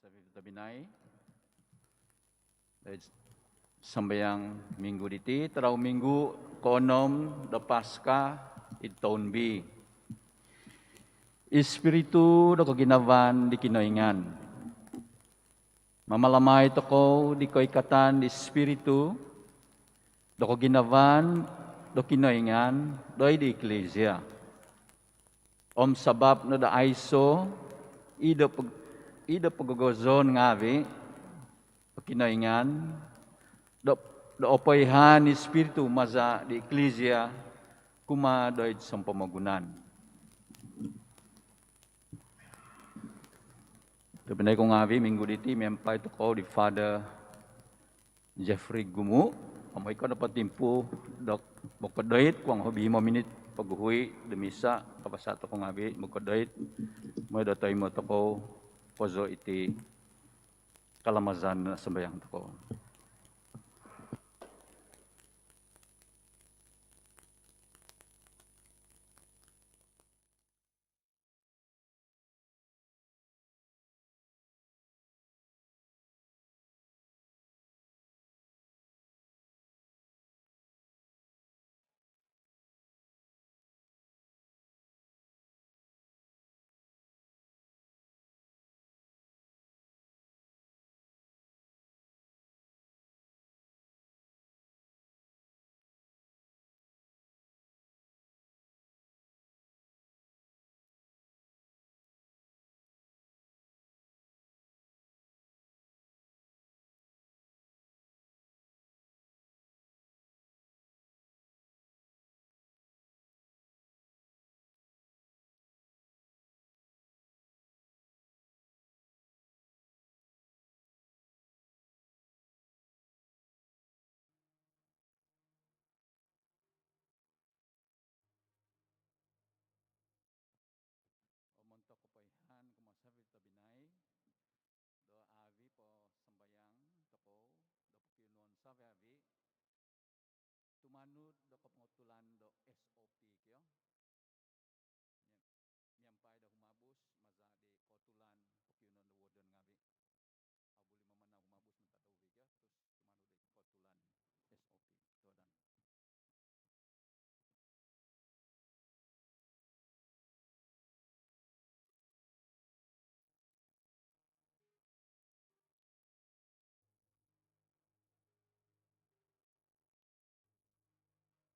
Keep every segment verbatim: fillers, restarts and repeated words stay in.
Tobpinai, sambayang minggu diti, tadau minggu koonom do Paska id toun B. Ispiritu do koginavaan di Kinoingan. Mamalamai tokou di koikatan di Ispiritu do koginavaan do Kinoingan doid di Eklisia. Om sabap no do aiso i do pog-, i do pogogozon ngaavi' o Kinoingan do, do opoihaan i Ispiritu maza' di Eklisia kumaa doid sompomogunan. Tobpinai ku ngaavi', minggu diti miampai tokou di Father Jeffrey Gumu, om ikon nopo timpu do mokodoit, kuang hobi himo minit poguhui do misa, kapasa tokou ngaavi' mokodoit, mooi do toimo tokou kozo iti kalamazan sambayang tokou. Om montok kopoihaan kumaa savi tobpinai, do avi po sambayang tokou do pokionuon savi-avi tumanud do kopongotulan do S O P kio. Miampai do humabus maza' di kotulan pokionuon do warden ngaavi'. Au buli mamanau humabus mantad do uvi kio, tus tumanud di kotulan S O P. Tuhadan.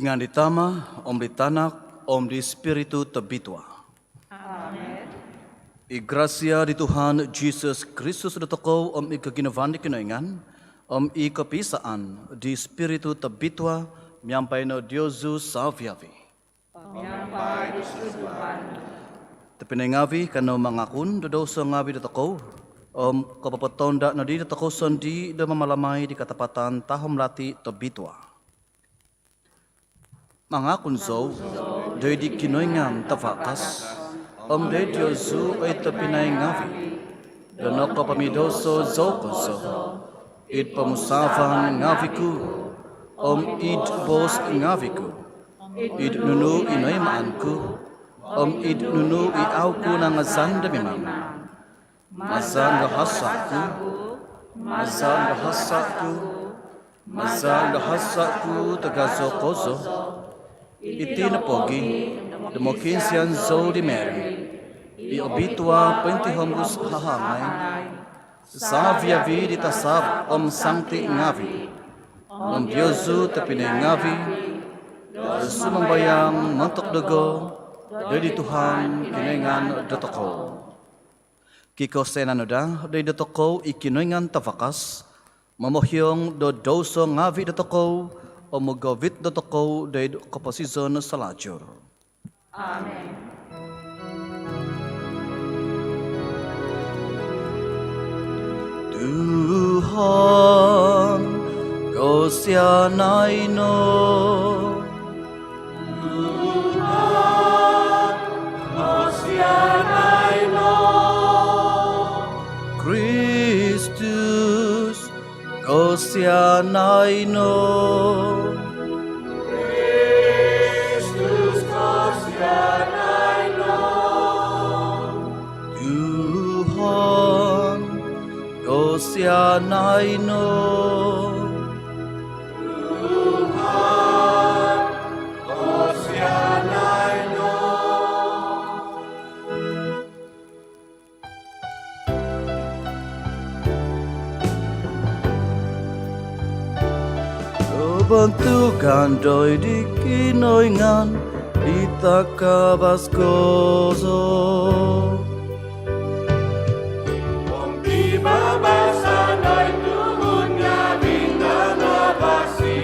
Ngaan di Tama, om di Tanak, om di Spiritu Tobitua. Amen. I grasia di Tuhan Jisus Kristus dotokou, om i koginavaan di Kinoingan, om i kopiisaan di Spiritu Tobitua, miampai no diozu savi-avi. Miampai di sunduvan. Tobpinai ngavi, kanou mangakun do douso ngavi dotokou, om kopopotonda nodi dotokou sondii do mamalamai di katapatan tahom lati tobitua. Mangakun zou doid di Kinoingan Tavakas, om doid diozu oi tobpinai ngavi, do nokopomidouso zou kozo id pomusaavan ngavi ku, om id boos ngavi ku, id nunu i noimaan ku, om id nunu i au ku nangazan do mimang. Maza do hasa ku, maza do hasa ku, maza do hasa ku tagazo kozo. Iti no pogi do mokiinsian zou di Mary i obitua pointihombus hahangai, savi-avi di tasab om sangti ngavi, om diozu tobpinai ngavi, do sumambayang montok dogo doid di Tuhan Kinoingan dotokou. Kikosianan no daa doid dotokou i Kinoingan Tavakas, momohiong do douso ngavi dotokou, om mogovit dotokou doid koposizon salajur. Amen. Tuhan, kosianai no. Tuhan, kosianai no. Kristus, kosianai no. Kristus, kosianai no. Tuhan, kosianai no. Tuhan, kosianai no. Kobontugan doid di Kinoingan di takavas kozo. Om pibabasan doid tuhun ngavi tanavasi.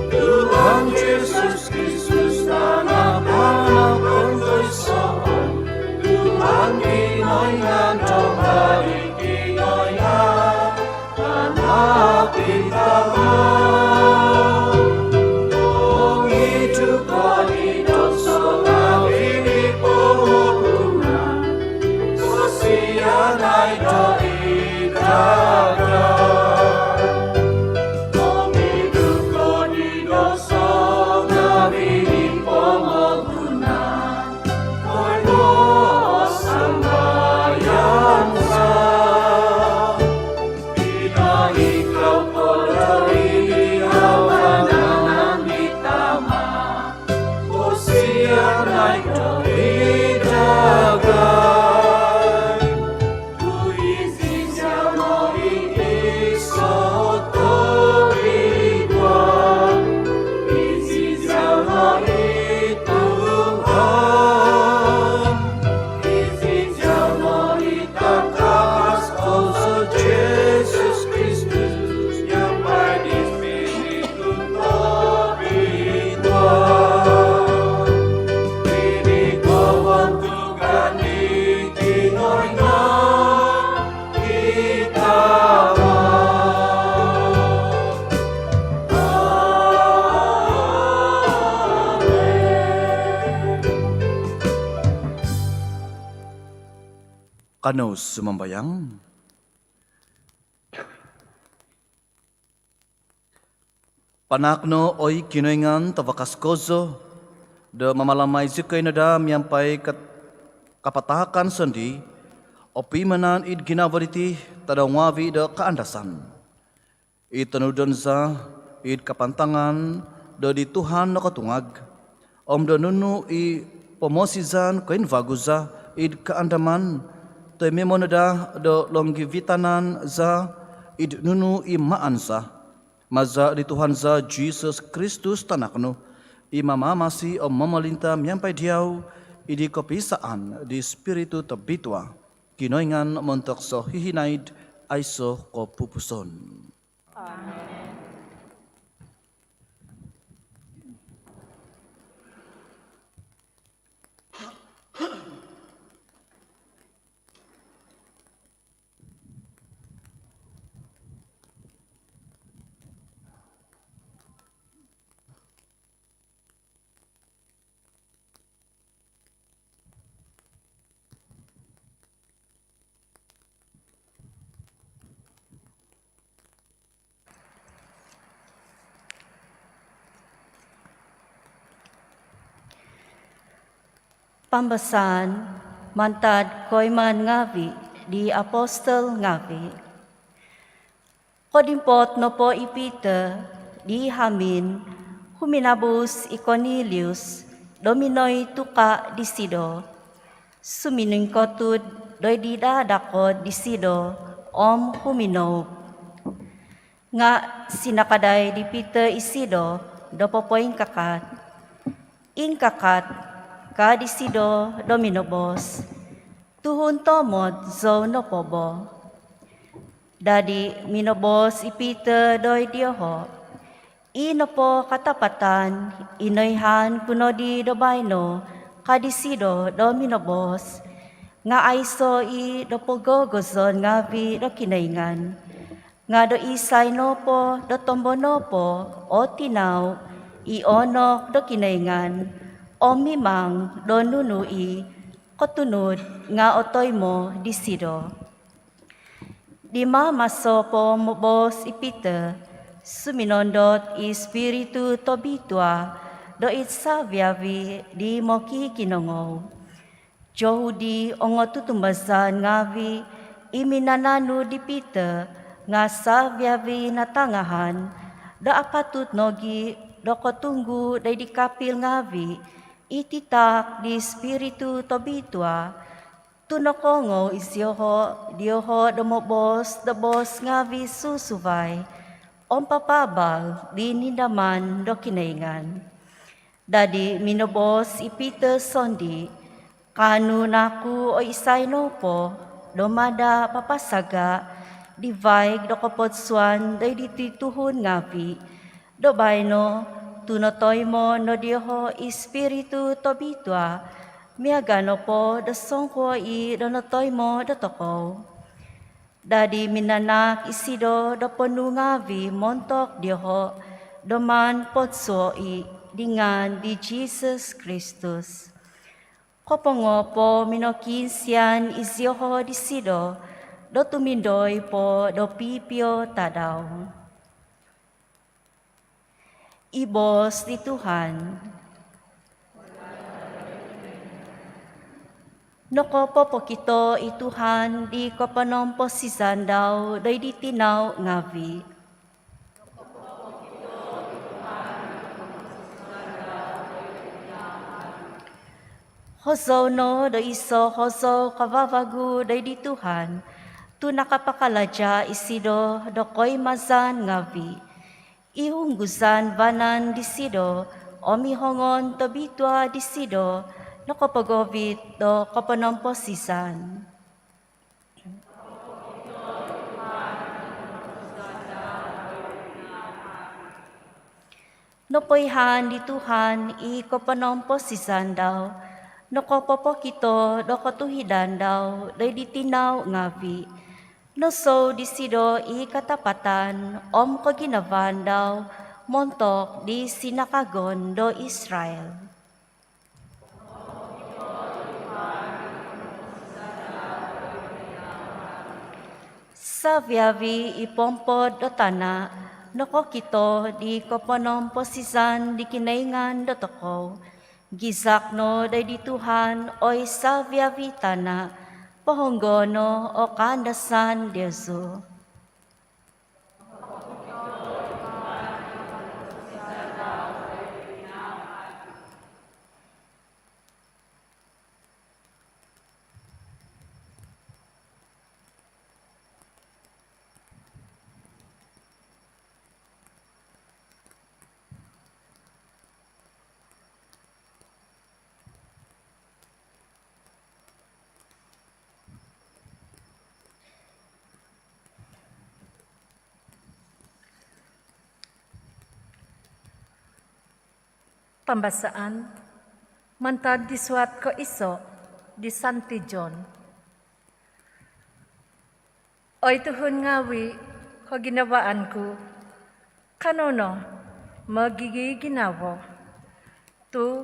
Tuhan Jisus Kristus, Tanak Anak Tontoiso, Tuhan Kinoingan Tongadi Kinoingan, Tanak di Tama. Mongidu ko di douso ngavi di pomogunan, kosianai no id dagai. Mongidu ko di douso ngavi di pomogunan, koilo sambayang za. Ina ikau ko doid di kawanan di Tama, kosianai no id dagai. Tu iziau no i iso tobitua, iziau no i Tuhan, iziau no i takavas kozo Jisus Kristus, miampai di Spiritu Tobitua. Id Kanou sumambayang. Panaak no oi Kinoingan Tavakas Kozo, do mamalamai zikoi no daa miampai kat-, kapatahakan sondii, o pimanan id ginavo diti tadau ngaavi do kaandasan. I tonudon za id kapantangan do di Tuhan nokotungag, om do nunu i pomosizan koimbagu za id kaandaman, toimoimo no daa do longgivitanan za id nunu i maan za. Maza di Tuhan za Jisus Kristus Tanak nu, i mamamasi om momolinta miampai diau, id di kopiisaan di Spiritu Tobitua, Kinoingan montok sohihinaid aiso kopupuson. Amen. Pambasaan mantad Koimaan ngaavi di Apostol ngaavi. Kodimpot nopo i Pitor di hamin, huminabus i Kornelius do minoi tuka disido. Suminingkotud doid di dadakod disido om huminoup. Nga sinakadai di Pitor isido do popoingkakat. "Ingkakat," ka disido do minoboos, "tuhun tomod zou nopo bo." Dadi minoboos i Pitor doid dioho, "I nopo katapatan i noihaan ku nodi do baino," ka disido do minoboos, "nga aiso i do pogogozon ngaavi do Kinoingan. Nga do isai nopo do tombo nopo o tinau i oonok do Kinoingan, om mimang do nunu i kotunud nga otoimo disido." Di maamaso po moboos i Pitor, suminondot i Spiritu Tobitua doid saviavi di mokikinongou. Zohudi ongotutumbazaan ngaavi i minananud di Pitor, nga saviavi natangahan do apatut nogi do kotunggu doid di kapil ngaavi i titaak di Spiritu Tobitua, tu nokoongou izioho dioho do moboos do boos ngaavi susuvai om papaabal di nindaman do Kinoingan. Dadi minoboos i Pitor sondii, "Kaanu naku o isai nopo do mada papasaga di vaig do kopodsuan doid diti tuhun ngaavi do baino, tu notoimo no dioho i Spiritu Tobitua, miaga nopo do songkuo i do notoimo dotokou." Dadi minanaak isido do ponuu ngaavi montok dioho do maan podsuo i di ngaan di Jisus Kristus. Kopongo po minokiinsian izioho disido do tumindoi po do pipio tadau. I boos di Tuhan. Nokopopokito i Tuhan di koponomposizan dau doid di tinau ngaavi. Hozou no do iso hozou kavavagu doid di Tuhan, tu nakapakalaja isido do koimazan ngaavi. I hunguzan vanan disido om i hongon tobitua disido nokopogovit do koponomposizan. Nopoihaan di Tuhan i koponomposizan dau, nokopopokito do kotuhidan dau doid di tinau ngaavi. Nosou disido i katapatan om koginavaan dau montok di sinakagon do Israel. Savi-avi i poompod do tana' nokokito di koponomposizan di Kinoingan dotokou. Gizak no doid di Tuhan, oi savi-avi tana', pohonggoo no o kaandasan diozu. Pambasaan mantad di suat koiso di Santi John. Oi tuhun ngaavi' koginavaan ku, kanou no mogigiginavo. Tu'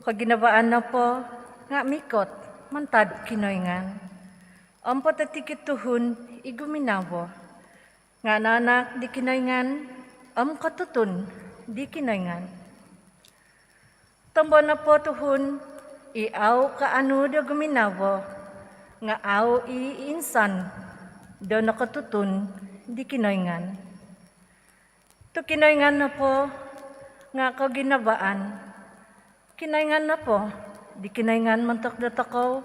koginavaan nopo nga' mikot mantad Kinoingan. Om potitikid tuhun i guminavo nga' naanak di Kinoingan om kotutun di Kinoingan. Tombo nopo tuhun i au' kaanu do guminavo nga' au' i' insan do nokotutun di Kinoingan. Tu' Kinoingan nopo nga' koginavaan. Kinoingan nopo di kinoingan montok dotokou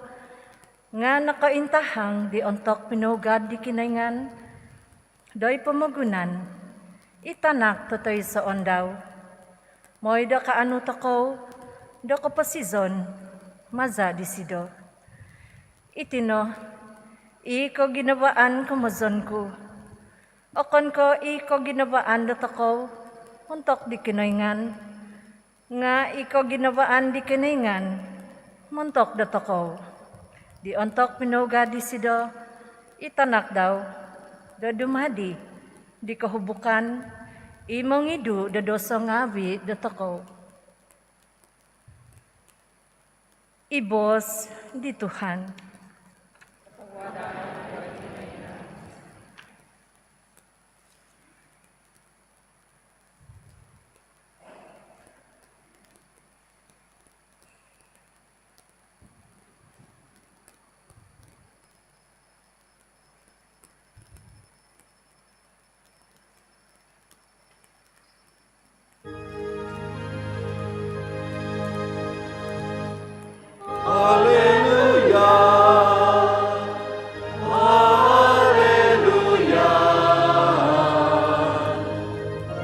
nga' nokointahang di ontok pinougad di Kinoingan do i pomogunan, i Tanak totoisoon dau, moi do kaanu tokou do koposizon maza' disido. Iti no i koginavaan komozon ku. Okon ko' i koginavaan dotokou montok di Kinoingan, nga' i koginavaan di Kinoingan montok dotokou, di ontok pinougad disido i Tanak dau do dumadi di kohubukan i mongidu do doso ngaavi' dotokou. I boos di Tuhan. Haleluya, haleluya,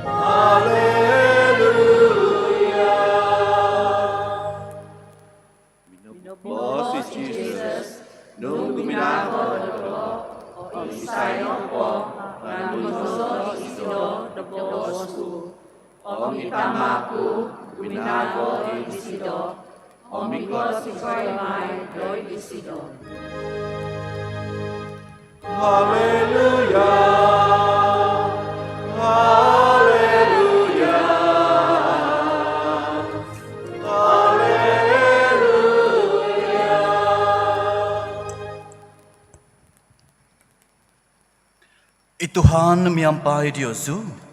haleluya. Minoboos i Jisus, nung guminavo dogo, o isai nopo nga' minoboos isido do boos ku. Om i Tama ku guminavo i' disido, om mikot sikoi mai doid disido. Haleluya, haleluya, haleluya. I Tuhan miampai diozu.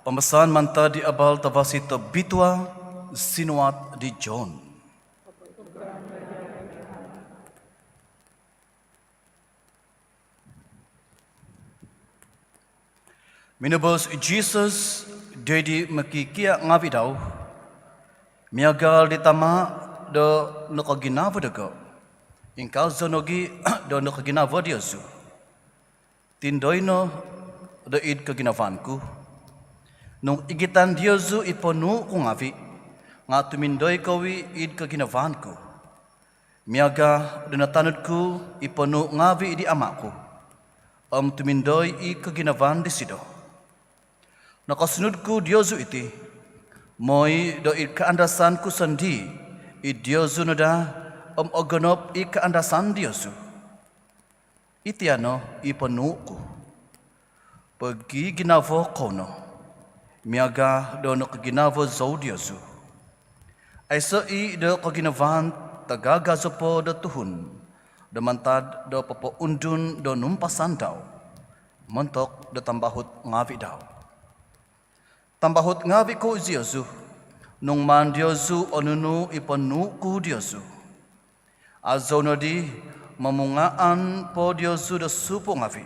Pambasaan mantad di Abal Tavasi Tobitua sinuat di John. Minoboos i Jisus doid di mokikia' ngaavi' dau, miagal di Tama' do nokoginavo dogo, ingkaa zou nogi' do nokoginavo diozu. Tindoi no doid koginavaan ku. Nung igitan diozu i ponuu' ku ngaavi', nga' tumindoi kou i' id koginavaan ku, miaga' do natanud ku i ponuu' ngaavi' di Ama' ku, om tumindoi i koginavaan disido. Nokosunud ku diozu iti, moi do id kaandasan ku sondii' id diozu no daa, om ogonop i kaandasan diozu. Iti no i ponuu' ku. Pogiginavo kou no, miaga' do nokoginavo zou diozu. Aiso i' do koginavaan tagagazo po do tuhun, do mantad do popoundun do numpasan dau montok do tambahut ngaavi' dau. Tambahut ngaavi' ku iziozu, nung maan diozu o nunu i ponuu' ku diozu. Azou nodi momungaan po diozu do supu' ngaavi',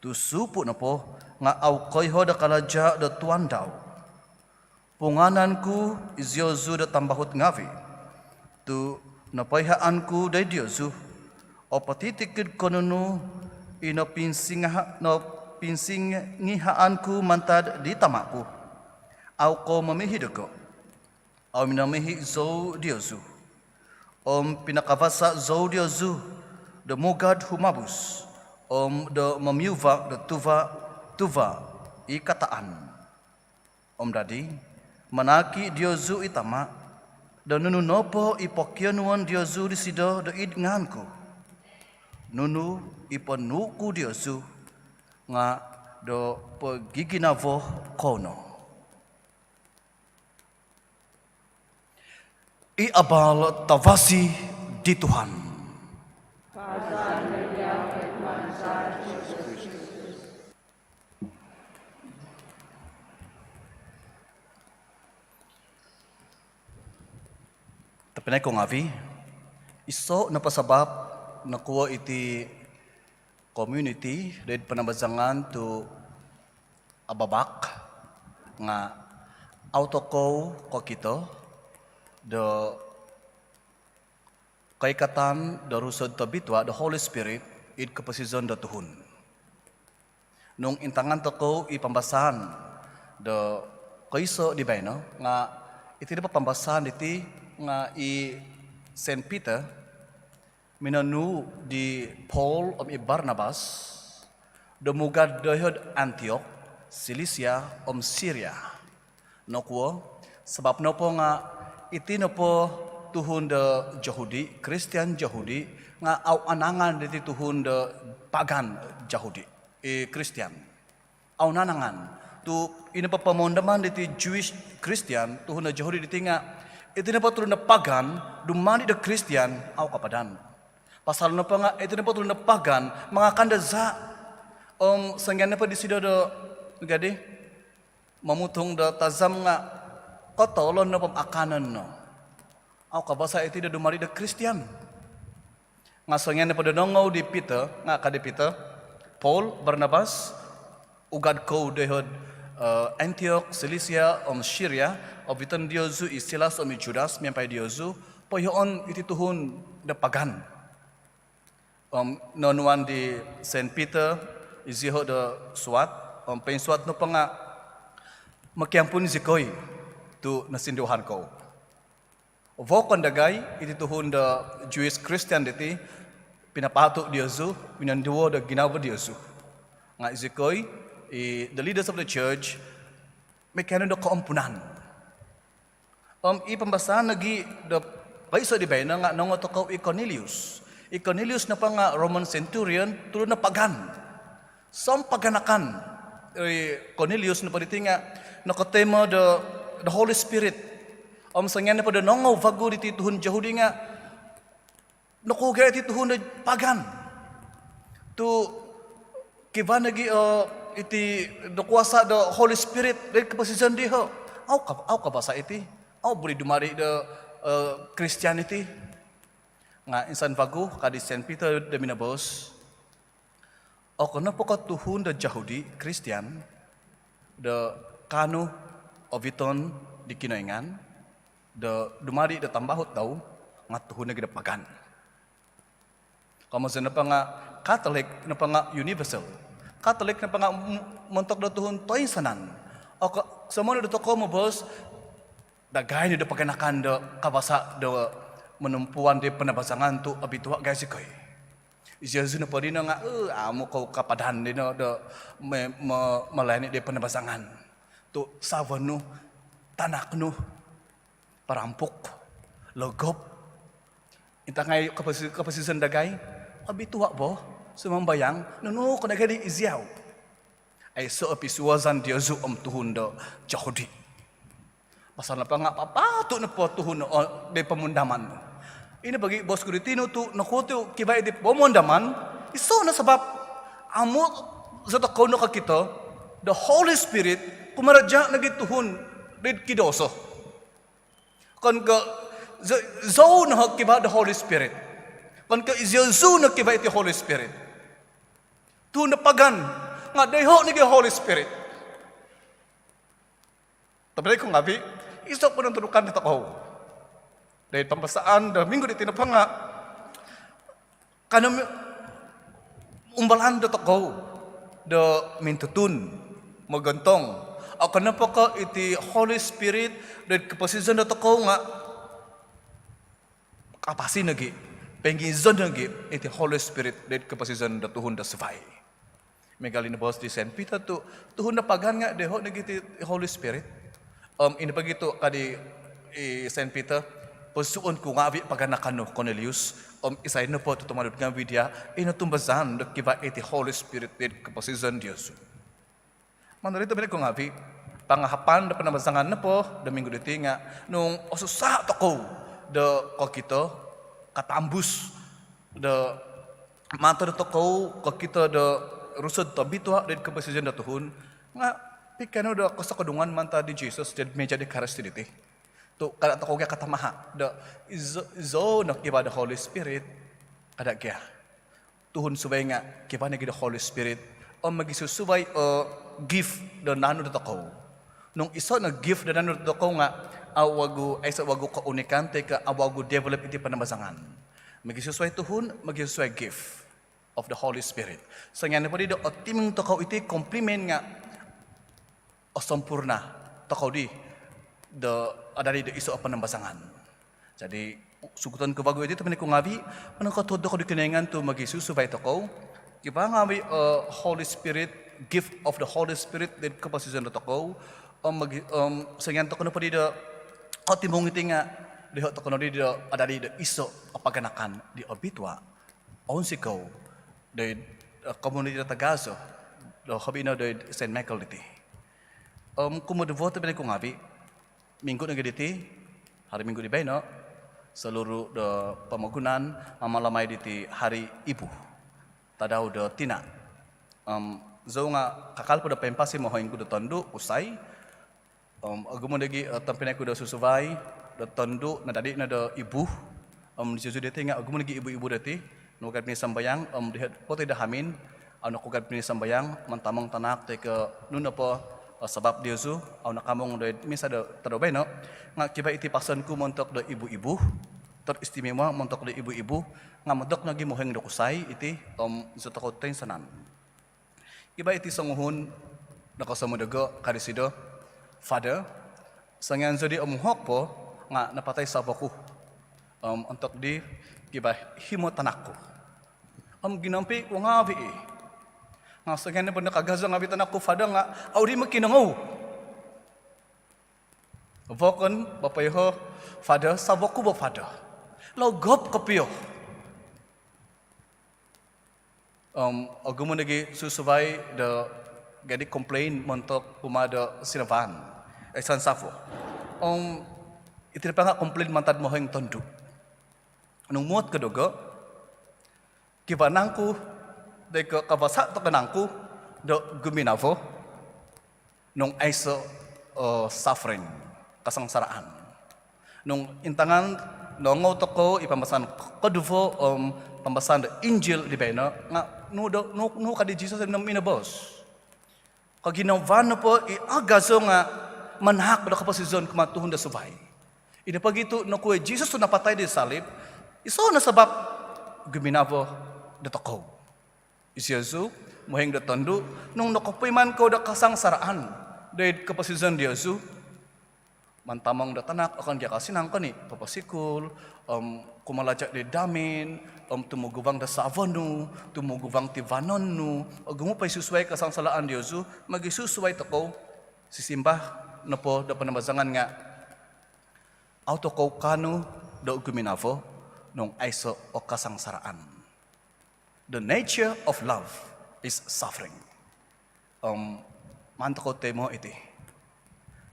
tu' supu' nopo nga' au koiho' do kalaja' do tuan dau. Pungaanan ku iziozu do tambahut ngaavi', tu' nopoihaan ku doid diozu o potitikid ko' nunu i nopinsingaha-, nopinsingihaan ku mantad di Tama' ku. Au ko' momihi' dogo', au minomihi' zou diozu, om pinakavasa' zou diozu do mugad humabus, om do momiuva' do tuva'-tuva' i kataan. Om dadi, manaak i' diozu i Tama', do nunu nopo i pokionuon diozu disido do id ngaan ku. Nunu i ponuu' ku diozu nga' do pogiginavo kou no. I abal tavasi di Tuhan. Tobpinai ku ngaavi', iso' nopo sabap nokuo iti komuniti doid panabazangan tu' ababak nga' au tokou kokito do koikatan do Rusod Tobitua, do Holy Spirit, id koposizon do tuhun. Nung intangan tokou i pambasaan do koiso' di baino nga' iti nopo pambasaan diti nga' i Saint Peter minonuu' di Paul om i Barnabas do mugad doiho'd Antiok, Silisia om Siria. Nokuo? Sabap nopo nga' iti nopo tuhun do Jahudi, Kristian Jahudi, nga' au anangan diti tuhun do pagan Jahudi, i Kristian. Au nanangan. Tu' ino po pomondoman diti Jewish Christian, tuhun do Jahudi diti nga', iti nopo tuhun do pagan dumadi do Kristian, au kapadan. Pasal nopo nga' iti nopo tuhun do pagan mangakan do zaa'. Om songian nopo disido do gadi momutung do tazam nga' kotolon nopo om akanon no. Au kabasa' iti do dumadi do Kristian. Nga' songian nopo do nongou di Peter, nga' ka di Peter, Paul, Barnabas, ugad kou doiho'd, eh, Antiok, Silisia om Siria, oviton diozu i Silas om i Judas miampai diozu, poihoon iti tuhun do pagan. Om noonuan di Saint Peter izioho' do suat, om poinsuat nopo nga', mokiampun zikoi tu' nosinduhan kou. Vokon dagai iti tuhun do Jewish Christian diti pinapaatu' diozu, minonduvo do ginavo diozu. Nga' izikoi, i, the leaders of the church, mokianu do koompunan. Om i pambasaan nogi' do koiso' di baino nga' nongou tokou i Cornelius. I Cornelius nopo nga' Roman centurion, tuhun do pagan. Sompaganakan i Cornelius nopo diti nga' nokotoimo do, do Holy Spirit. Om songian nopo do nongou vagu diti tuhun Jahudi nga' nokuo gia iti tuhun do pagan tu' kivaa nogi', eh, iti do kuasa' do Holy Spirit doid koposizon diho'. Au ka, au kabasa' iti. Au buli dumadi do, eh, Kristian iti. Nga' insan vagu ka di Saint Peter do minoboos, okon nopo ko' tuhun do Jahudi, Kristian, do kaanu oviton di Kinoingan do dumadi do tambahut dau, nga' tuhun nogi' do pagan. Komozon nopo nga' Katolik nopo nga' universal. Katolik nopo nga' m-, montok do tuhun toinsanan. Oko, soomonu do tokou moboos, dagai no do paganakan do kabasa' do monompuan di panabazangan tu' obitua' gai zikoi. Iziozu nopo dino nga', eh, amu' kou kapadan dino do me-, me-, melayani di panabazangan. Tu' savo nu, tanak nu, parampuk, logop. Intangai koposi-, koposizon dagai, obitua' bo, sumambayang, nunu ko dagai di iziau. Aiso' o pisuazan diozu om tuhun do Jahudi. Pasal nopo nga' papaatu' nopo tuhun, o, di pomundaman. Ino pogi boos ku di tinu tu nokuo tu kivaa iti pomondoman, iso no sabab amu zi tokou no kokito do Holy Spirit kumaraja nogi tuhun di kidouso. Okon ko zou no kivaa do Holy Spirit. Okon ko iziozu no kivaa iti Holy Spirit. Tuhun do pagan nga doiho nogi Holy Spirit. Tobpinai ku ngaavi, iso ponontudukan dotokou doid pambasaan do minggu diti nopo nga kanou umbalan dotokou do mintutun, mogontong. Okon nopo ko iti Holy Spirit doid koposizon dotokou nga kapasi nogi, poingizon nogi iti Holy Spirit doid koposizon do tuhun do suvai. Miagal i noboos di Saint Peter tu tuhun do pagan nga doiho nogi iti Holy Spirit. Om ino pogi tu ka di i Saint Peter, posuon ku ngaavi paganakan nu Cornelius, om isai nopo tu tumanud ngaavi dia i notumbazaan do kivaa iti Holy Spirit doid koposizon diozu. Mantad dii tobpinai ku ngaavi, pangahapan do panambazangan nopo do minggu diti nga nung osusa tokou do kokito, katambus do mato dotokou kokito do Rusod Tobitua doid koposizon do tuhun, nga pikanu do kosokodungan mantad di Jesus doid mija di Ekaristi diti. Tu kada tokou gia katamaha do izo, izou no kivaa do Holy Spirit, kada gia. Tuhun suvai nga kivaa nogi do Holy Spirit om mogisusuvai o gift do naanu dotokou. Nung iso no gift do naanu dotokou nga au vagu, aiso vagu keunikan toi ko au vagu develop iti panambazangan. Mogisusuvai tuhun, mogisusuvai gift of the Holy Spirit. Songian nopo di do otimung tokou iti komplement nga osompurna tokou di do adadi do iso o panambazangan. Jadi suguton ku vagu iti tobpinai ku ngaavi, monongkotohuod tokou di Kinoingan tu mogisusuvai tokou. Kivaa ngaavi o Holy Spirit, gift of the Holy Spirit doid koposizon dotokou. Om mogi, om songian tokou nopo di do otimung iti nga doiho tokou nodi do adadi do iso o paganakan di obitua, ounsikou doid komuniti do tagazo do hobi no doid Saint Michael diti. Om kumoduvo tobpinai ku ngaavi, minggu nogi diti, hari minggu di baino, seluruh do pomogunan mamalamai diti Hari Ibu, Tadau do Tina. Om zou nga kakal po do poimpasi mohoing ku do tondu kusai. Om ogumu nogi o tobpinai ku do susuvai do tondu nadadi no do ibu. Om diozu diti nga ogumu nogi ibu-ibu diti nokuukab mini sambayang om doiho po toi do hamin au nokuukab mini sambayang, mantamong tanak toi ko nunu nopo o sabab diozu au nakamung doid misa do tadau baino. Nga kivaa iti pason ku montok do ibu-ibu, teristimewa montok do ibu-ibu, nga montok nogi mohoing do kusai iti om zi tokou toinsanan. Kivaa iti songuhun do kosomok dogo, ka disido, Father, songian zou di omuhok po nga napatai savo ku. Om ontok di kivaa himo tanak ku. Om ginompi ku ngaavi i. Nga songian nopo nakagazo ngaavi tanak ku, Father, nga au di mokinongou. Vokon bo po yoho, Father, savo ku bo, Father. Logop kopio. Om ogumu nogi susuvai do gadi complain montok kumaa do sinavaan, eh, sansavo. Om iti nopo nga complain mantad mohoing tondu. Nung muot ko dogo, kivaa nangku toi ko kavasa tokou nangku do guminavo nung aiso o suffering, kasangsaraan? Nung intangan, noongou tokou i pambasaan koduvo om pambasaan do Injil di baino nga nunu do, nunu, nunu ka di Jesus do minoboos? Koginavaan nopo i agazo nga manahak do koposizon kumaa tuhun do suvai. Ino pogi tu nokuo i Jesus tu napatai di salib, iso no sabab guminavo dotokou. Iziozu, mohoing do tondu, nung nokopuiman kou do kasangsaraan doid koposizon diozu, mantamong do tanak, okon gia ko sinang ko ni poposikul om kumalaja di damin om tumuguvang do savo nu, tumuguvang ti vanon nu, ogumu po i susuvai kasangsaraan diozu, mogisusuvai tokou sisimbar nopo do panambazangan nga au tokou kaanu do guminavo nung aiso o kasangsaraan. The nature of love is suffering. Om maan tokou toimo iti.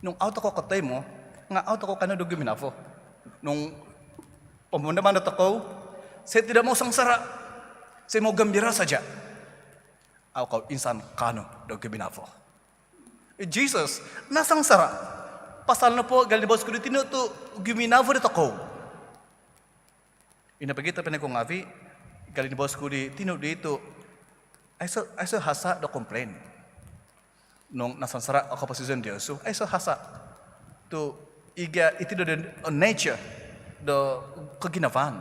Nung au tokou kotoimo nga au tokou kaanu do guminavo. Nung Pomondomon dotokou, saya tidak mau sengsara, saya mau gembira saja. Au kou insan kaanu do guminavo. I Jesus nasangsara. Pasal nopo gali niboos ku di tinu tu guminavo dotokou. Ino pogi tobpinai ku ngaavi, gali niboos ku di tinu di tu, aiso, aiso hasa do komplain. Nung nasangsara o koposizon diozu, aiso hasa. Tu iga iti do, do nature do koginavaan.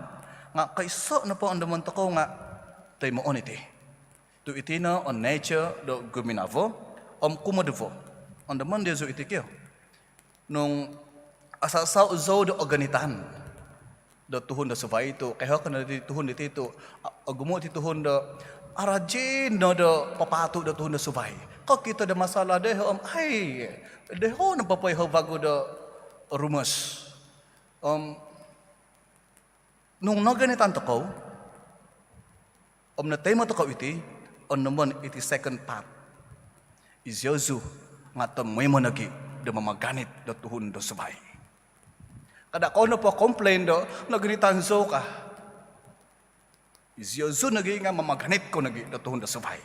Nga koiso nopo ondomon tokou nga toimoon iti. Tu iti no o nature do guminavo om kumoduvo. Ondomon diozu iti kio. Nung asasau zou do oganitan do tuhun do suvai tu, koiho ko no di tuhun diti tu, a-, ogumu ti tuhun do arajin no do papaatu do tuhun do suvai. Kokito do masalah doiho om, ai, doiho no popoiho vagu do rumus. Om nung noganitan tokou om notoimo tokou iti, ondomon iti second part. Iziozu nga tomoimo nogi do mamaganit do tuhun do suvai. Kada kou nopo komplain do noganitan zou ka. Iziozu nogi nga mamaganit kou nogi do tuhun do suvai.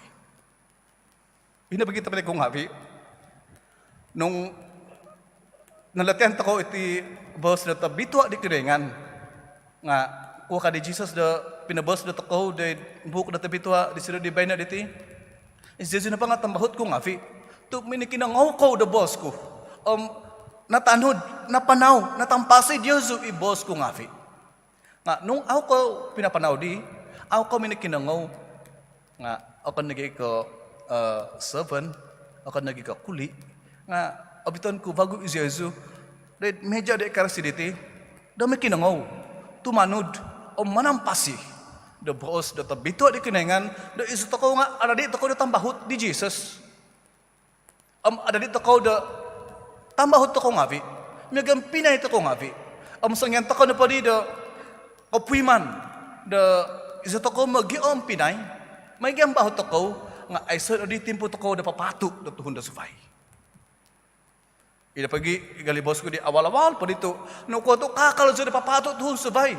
Ino pogi tobpinai ku ngaavi, nung nalatian tokou iti boos do tobitua di Kinoingan, nga kuo ka di Jesus do pinoboos dotokou di buuk do tobitua disido di baino diti. Iziozu nopo nga tambahut ku ngaavi tu minikinongou kou do boos ku. Om natanud, napanau, natampasi diozu i boos ku ngaavi. Nga nung au kou pinapanau di, au kou minikinongou. Nga okon nogi ko, eh, servant, okon nogi ko kuli. Nga obiton ku vagu iziozu doid meja do Ekaristi diti do mikinongou, tumanud om manampasi do boos do tobitua di Kinoingan do iso tokou nga adadi tokou do tambahut di Jesus. Om adadi tokou do tambahut tokou ngaavi, miaga om pinai tokou ngaavi. Om songian tokou nopo di do kopuiman do iso tokou mogiompinai, miaga om tambahut tokou, nga aiso nodi timpu tokou do papaatu do tuhun do suvai. Ino pogi gali boos ku di awal-awal po di tu, nokuo tu kakal zou do papaatu tuhun suvai.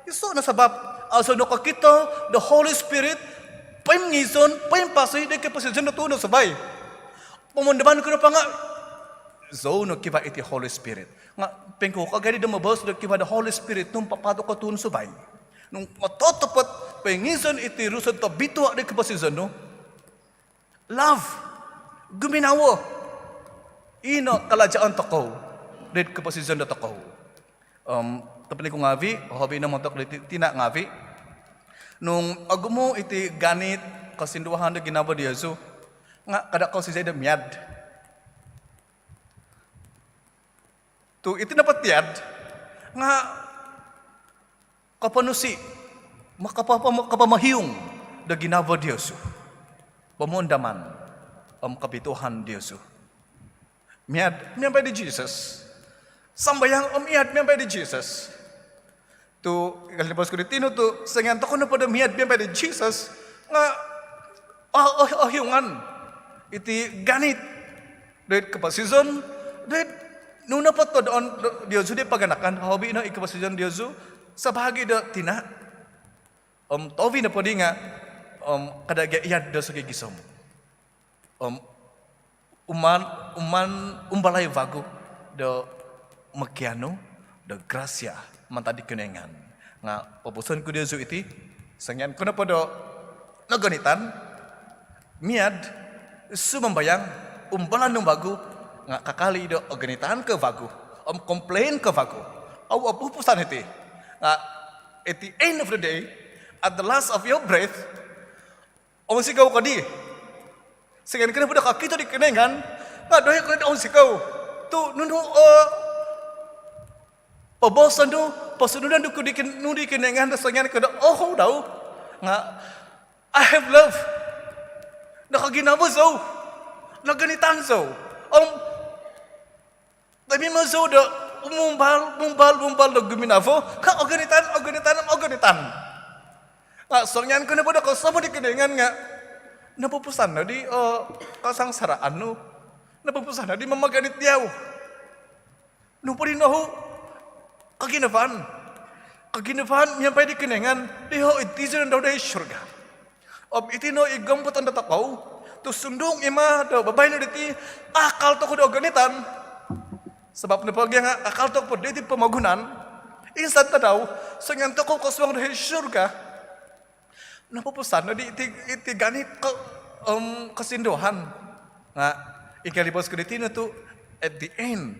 Iso no sabab, au zou nokokito do Holy Spirit poingizon, poimpasi di koposizon do tuhun do suvai. Pomondomon ku nopo nga zou no kivaa iti Holy Spirit. Nga poingkuo ko gia di do moboos do kivaa do Holy Spirit nung papaatu ko tuhun suvai? Nung ototopot poingizon iti Rusod Tobitua di koposizon nu. Love, guminavo. Ino kalajaon tokou doid koposizon dotokou. Om tobpinai ku ngaavi, hobi no montok di ti-, tina ngaavi. Nung ogumu iti ganit kosinduahan do ginavo diozu, nga kada kou sizai do miad. Tu iti nopo tiad nga koponusi, ma-, kopo-, kopo-, kopomohiung do ginavo diozu, pomondomon om kobituaan diozu. Miad miampai di Jesus. Sambayang om miad miampai di Jesus. Tu gali boos ku di tinu tu songian tokou nopo do miad miampai di Jesus nga, oh, oh, ohiungan iti ganit doid koposizon doid nunu nopo todoon do, diozu di paganakan, hobi no i koposizon diozu sabaagi do tina. Om tohuvi nopo di nga, om kada gia iad do sogigisom. Om uman, uman umbalai vagu do mokianu do grasia mantad di Kinoingan. Nga poboson ku diozu iti, songian ko nopo do noganitan, miad, sumambayang, umbalan nu vagu, nga kakal i do oganitan ko vagu om komplain ko vagu, au opupusan iti. Nga at the end of the day, at the last of your breath, onsikou ko di. Songian ko nopo do kokito di Kinoingan nga doiho ko no do onsikou. Tu nunu o poboson nu, posunudan nu di Kin-, nu di Kinoingan do songian ko do ohu dau nga, I have love. Nokoginavo zou, noganitan zou. Om Tapi maso do mumbal, mumbal, mumbal do guminavo, ka oganitan, oganitan, oganitan. Nga songian ko nopo do kosomo di Kinoingan nga nopupusan no di, eh, kasangsaraan nu. Nopupusan no di mamaganit diau. Nu po di nohu koginavaan. koginavaan miampai di Kinoingan diho id tizonon dau doid surga. Om iti no i gompoton dotokou tu sundung i ma do babaino diti, akal tokou do oganitan. Sabap nopo gia nga akal tokou po diti pomogunan, insan tadau songian tokou kosuang doid surga, nopupusan no di iti, iti ganit ko, om, kosinduhan. Nga ingkaa i boos ku diti no tu, at the end,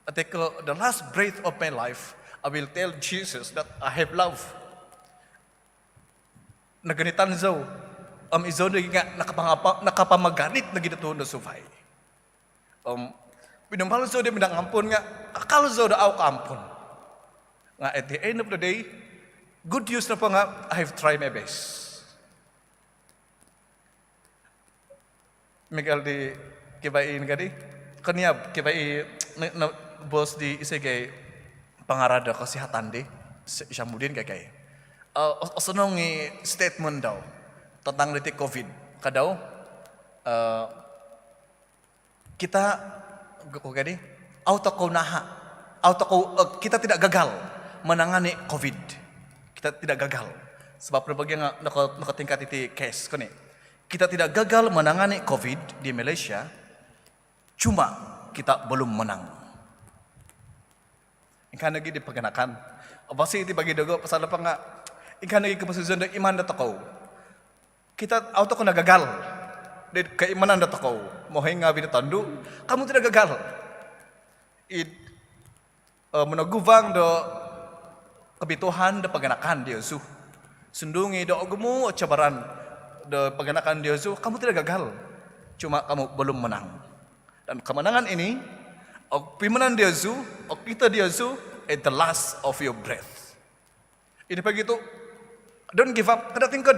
at the, the last breath of my life, I will tell Jesus that I have love. Noganitan zou, om izou nogi nga nakapangapa-, nakapamaganit nogi do tuhun do suvai. Om pinumal zou do minangampun nga kakal zou do au kaampun. Nga at the end of the day, good news nopo nga I have tried my best. Miagal di kivaa i nogi di, koniab kivaa i, no, no, boos di iso gia i pangarah do kesihatan di, Sy-, Syamuddin ka gia i. Eh, os-, osonong i statement dau tentang diti covid. Ka dau, eh, kita, ku gia di, au tokou naha, au tokou, eh, kita tidak gagal menangani covid. Kita tidak gagal. Sabap nopo gia nga noko-, nokotingkat iti kes koni. Kita tidak gagal menangani covid di Malaysia, cuma kita belum menang. Ingkaa nogi di paganakan. Apa sih iti bagi dogo pasal apa nga, ingkaa nogi koposizon do iman dotokou. Kita, au tokou nagagal di keimanan dotokou. Mohoing ngaavi do tondu, kamu tidak gagal id, eh, monoguvang do kobituaan do paganakan diozu. Sundung i do ogumu o cabaran do paganakan diozu, kamu tidak gagal. Cuma kamu belum menang. Dan kemenangan ini, opuimanan diozu, okito diozu, at the last of your breath. Ino pogi tu, don't give up, kada tingkod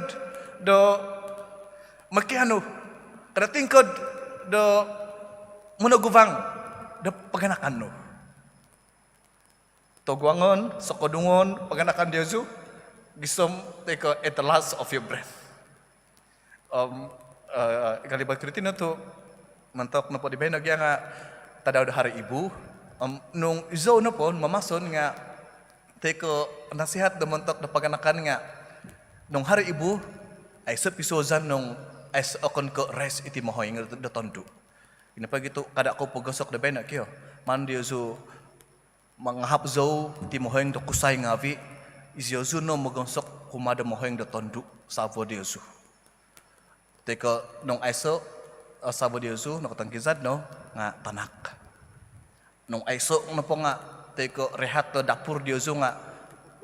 do mokianu, kada tingkod do monoguvang do paganakan nu. Toguangon, sokodungon paganakan diozu, gisom toi ko at the last of your breath. Om, eh, ingkaa i boos ku diti no tu, montok nopo di baino gia nga tadau do Hari Ibu. Om nung izou nopo mamason nga toi ko nasihat do montok do paganakan nga, nung Hari Ibu, aiso pisuazan nung aiso okon ko rest iti mohoing do, do tondu. Ino pogi tu kada kou pogosok do baino kio. Maan diozu mangahap zou ti mohoing do kusai ngaavi, iziozu no mogonsok kumaa do mohoing do tondu savo diozu. Toi ko nung aiso, eh, savo diozu, nokotongkizad no nga tanak. Nung aiso nopo nga toi ko rehat do dapur diozu nga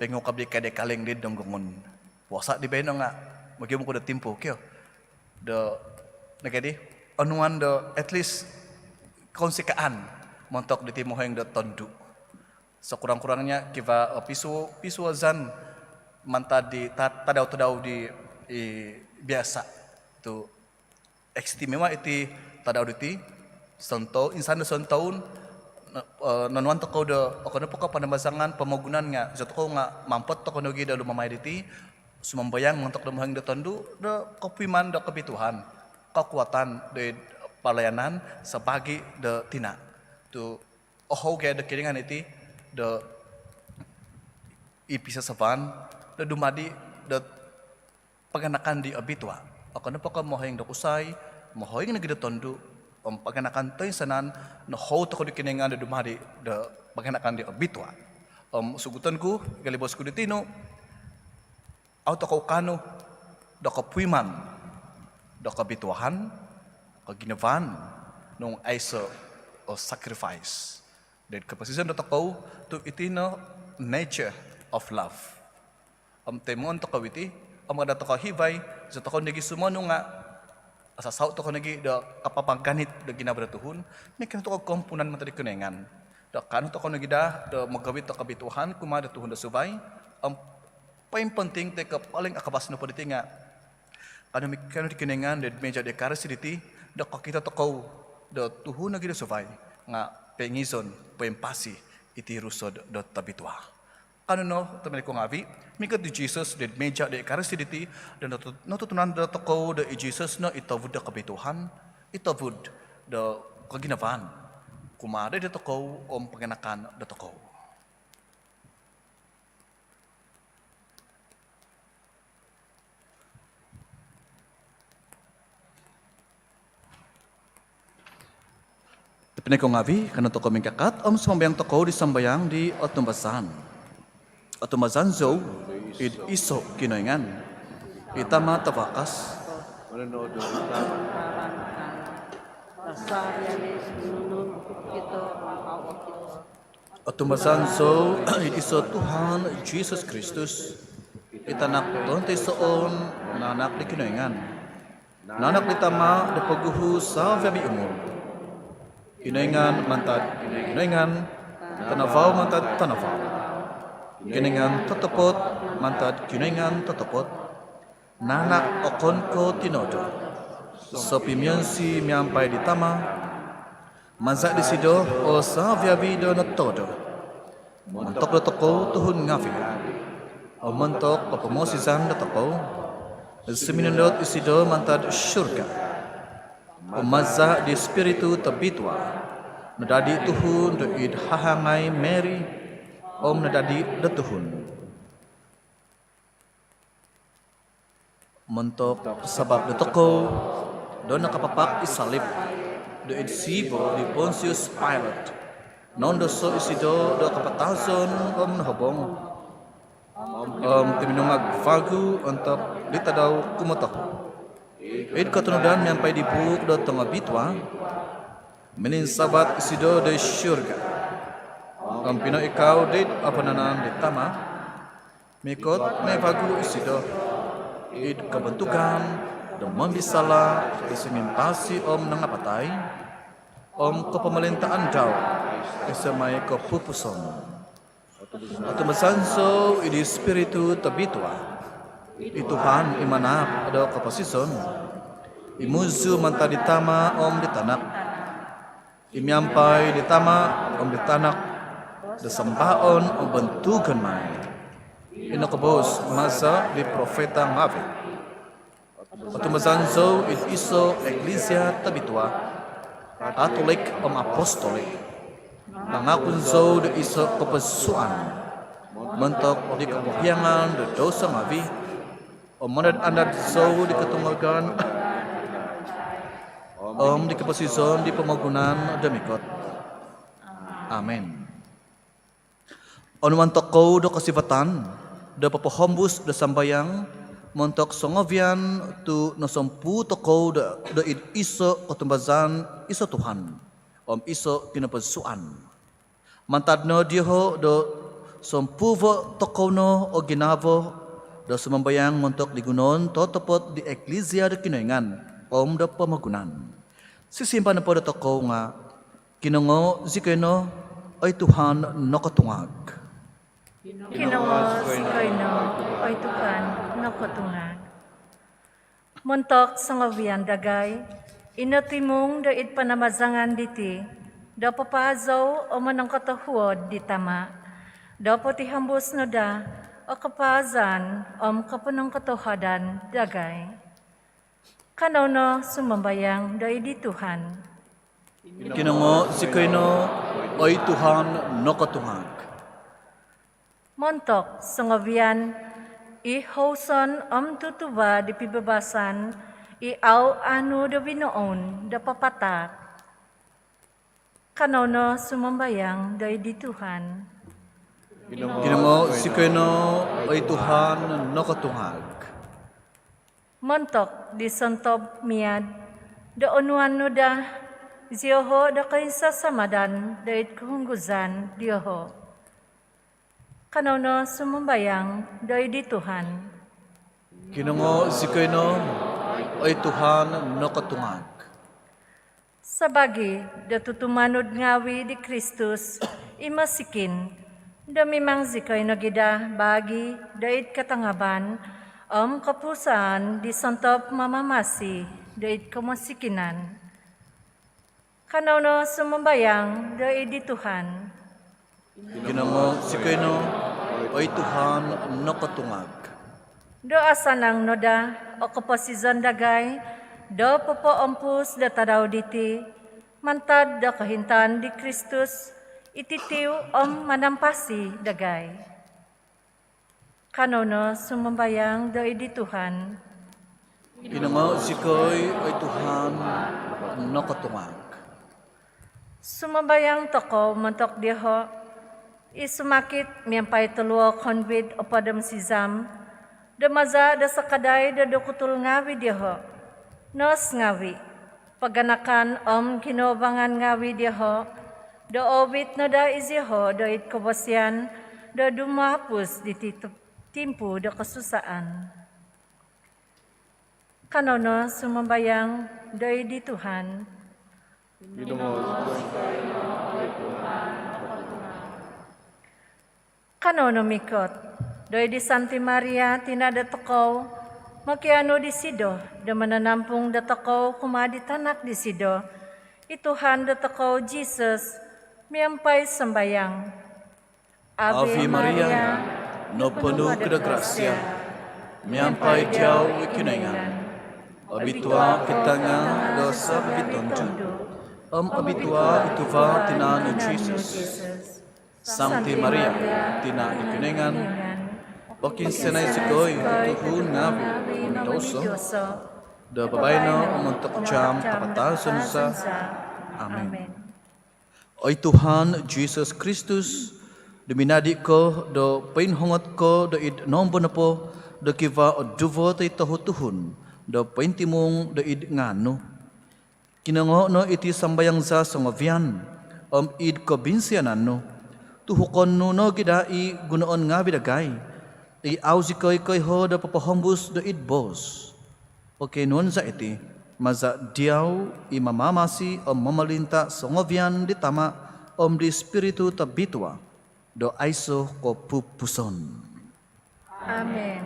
pongukab di kadai kaling di Donggongon. Puasa di baino nga mogihum oku do timpu kio do nogi di onuan do at least kounsikaan montok diti mohoing do tondu. Sekurang-kurangnya kivaa, eh, pisu-, pisuazan mantad di ta-, tadau-tadau di, i, biasa. Tu istimewa iti tadau diti, sontou-, insan do sontoun, no-, eh, nonuan tokou do okon nopo ko panambazangan pomogunan nga, izou tokou nga mampot tokou nogi do lumamai diti, sumambayang montok do mohoing do tondu, do kopuiman do kobituaan, kekuatan do id pelayanan sabaagi do tina. Tu ohou gia do Kinoingan iti do i pisasavaan do dumadi do paganakan di obitua. Okon nopo ko mohoing do kusai, mohoing nogi do tondu, om paganakan toinsanan, nohou tokou di Kinoingan do dumadi do paganakan di obitua. Om suguton ku, ingkaa i boos ku diti no, au tokou kaanu do kopuiman do kobituaan, koginavaan, nung aiso o sacrifice. Dan koposizon dotokou tu iti no nature of love. Om toimoon tokou iti, om kada tokou hivai, izou tokou nogi sumonu nga asasau tokou nogi do kapamaganit do ginavo do tuhun, mokianu tokou koompunan mantad di Kinoingan. Do kaanu tokou nogi daa do mogovit do kobituaan kumaa do tuhun do suvai, om poinponting toi ko paling akavas nopo diti nga, kanou mokianu di Kinoingan do id mija do Ekaristi diti, do kokito tokou do tuhun nogi do suvai nga poingizon, poimpasi iti Rusod do Tobitua. Kanou no, tobpinai ku ngaavi, mikot di Jesus do id mija do Ekaristi diti, do notu-, notutunan dotokou do i Jesus no i tovud do kobituaan, i tovud do koginavaan kumaa dotokou om paganakan dotokou. Noikot ngaavi', kanou tokou mingkakat om sumambayang tokou di sambayang di otumbazaan. Otumbazaan zou id iso' Kinoingan, i Tama' tavakas. Otumbazaan zou id iso' Tuhan Jisus Kristus, i Tanak tontoisoon, naanak di Kinoingan, naanak di Tama' do poguhu' savi-avi' umul. Kinoingan mantad Kinoingan, tanavau mantad tanavau, Kinoingan totopot mantad Kinoingan totopot, naanak okon ko' tinodo, sopimionsi miampai di Tama'. Maza' disido o savi-avi' do notodo. Montok dotokou tuhun ngaavi' om montok o pomoosizan dotokou, suminondot isido mantad surga. Om maza' di Ispiritu Tobitua, nadadi tuhun do id hahangai Mary, om nadadi do tuhun. Montok sabap dotokou do nakapapak id salib do id siibo di Pontius Pilate, noundoso' isido do kapatazon om nohobong. Om tuminungag vagu ontok di tadau kumotohu id kotunudan miampai di buuk do tongobitua. Mininsavat isido do surga om pinoikau did vanan di Tama'. Mikot mai vagu isido id kobontugan do mombisala' di songimpasi om nangapatai, om kopomolintaan dau aiso' mai kopupuson. Otumbazaan zou id Ispiritu Tobitua, i Tuhan i manaak do koposizon, i muzu mantad di Tama' om di Tanak, i miampai di Tama' om di Tanak do sambaon om bontugon mai, i nokoboos maza' di profeta ngaavi'. Otumbazaan zou id iso' iklisia tobitua, katolik om apostolik. Mangakun zou do iso' koposuan montok di kopohiangan do douso ngaavi', om mandad-andad zou di kotungagan om di koposizon di pomogunan do mikot. Amin. Onuan tokou do kosivatan do popohombus do sambayang montok songovian tu' nosompuu tokou do, do id iso' kotumbazaan, iso' Tuhan om iso' kinopodsuan. Mantad no dioho' do sompuvo' tokou no o ginavo do sumambayang montok di gunoon totopot di iklisia do Kinoingan om do pomogunan. Sisimbar nopo dotokou nga', Kinongoo' zikoi no, oi Tuhan nokotungag. Kinongoo' zikoi no, oi Tuhan nokotungag. Montok songovian dagai i notimung do id panamazangan diti do papaazou o monongkotohuod di Tama', do potihombus no daa o kapaazan om koponongkotohuadan dagai. Kanou no sumambayang do id di Tuhan. Kinongoo' zikoi no, oi Tuhan nokotungag. Montok songovian i houson om tutuva' di pibabasan i au' aanu do vinoun do papataak. Kanou no sumambayang do id di Tuhan. Kinongoo' zikoi no, oi Tuhan nokotungag. Montok di sontob miad do onuan nu daa zioho' do koinsasamadan do id kohungguzan dioho'. Kanou no sumambayang do id di Tuhan. Kinongoo' zikoi no, oi Tuhan nokotungag. Sabaagi do tutumanud ngaavi' di Kristus i mosikin, do mimang zikoi nogi daa baagi do id katangaban om kopuusaan di sontob mamamasi do id komosikinan. Kanou no sumambayang do id di Tuhan. Kinongoo' zikoi no, oi Tuhan nokotungag. Do asanang no daa o koposizon dagai do popoompus do tadau diti, mantad do kohintaan di Kristus i titiu om manampasi dagai. Kanou no sumambayang do id di Tuhan. Kinongoo' zikoi, oi Tuhan nokotungag. Sumambayang tokou montok dioho' i sumakit miampai toluo' covid opod om sizam, do maza' do sakadai do dokutul ngawi' dioho', nos ngawi', paganakan om kinoubangan ngawi' dioho', do oowit no daa izioho' do id kobosian do dumahapus diti tu-, timpu do kosusaan. Kanou no sumambayang doid di Tuhan. Kanou no mikot doid di Santi Maria, tina' dotokou, mokianu disido do mananampung dotokou kumaa di tanak disido, i Tuhan dotokou Jisus, miampai sambayang. Ave Maria, noponu ko do grasia, miampai diau i Kinoingan. Obitua ko id tanga' do savi'vit tondu', om obitua i tuva' tinan nu Jisus. Santi Maria, tina' di Kinoingan, pokiinsianai zikoi tuhun ngavi' mimidouso, do babaino om ontok jaam kapatazon za. Amin. Oi Tuhan Jisus Kristus, duminadi' ko do poinhongot ko do id nombo nopo do kivaa o duvo toi tohu tuhun do pointimung do id ngaan nu. Kinongoo' no iti sambayang za songovian, om id kobinsianan nu, tuhukon nu nogi' daa i gunoon ngavi' dagai, i au zikoi koiho' do popohombus do id boos. Pokionuon za iti maza' diau i mamamasi om momolinta' songovian di Tama' om di Spiritu Tobitua, do aiso' kopupuson. Amin.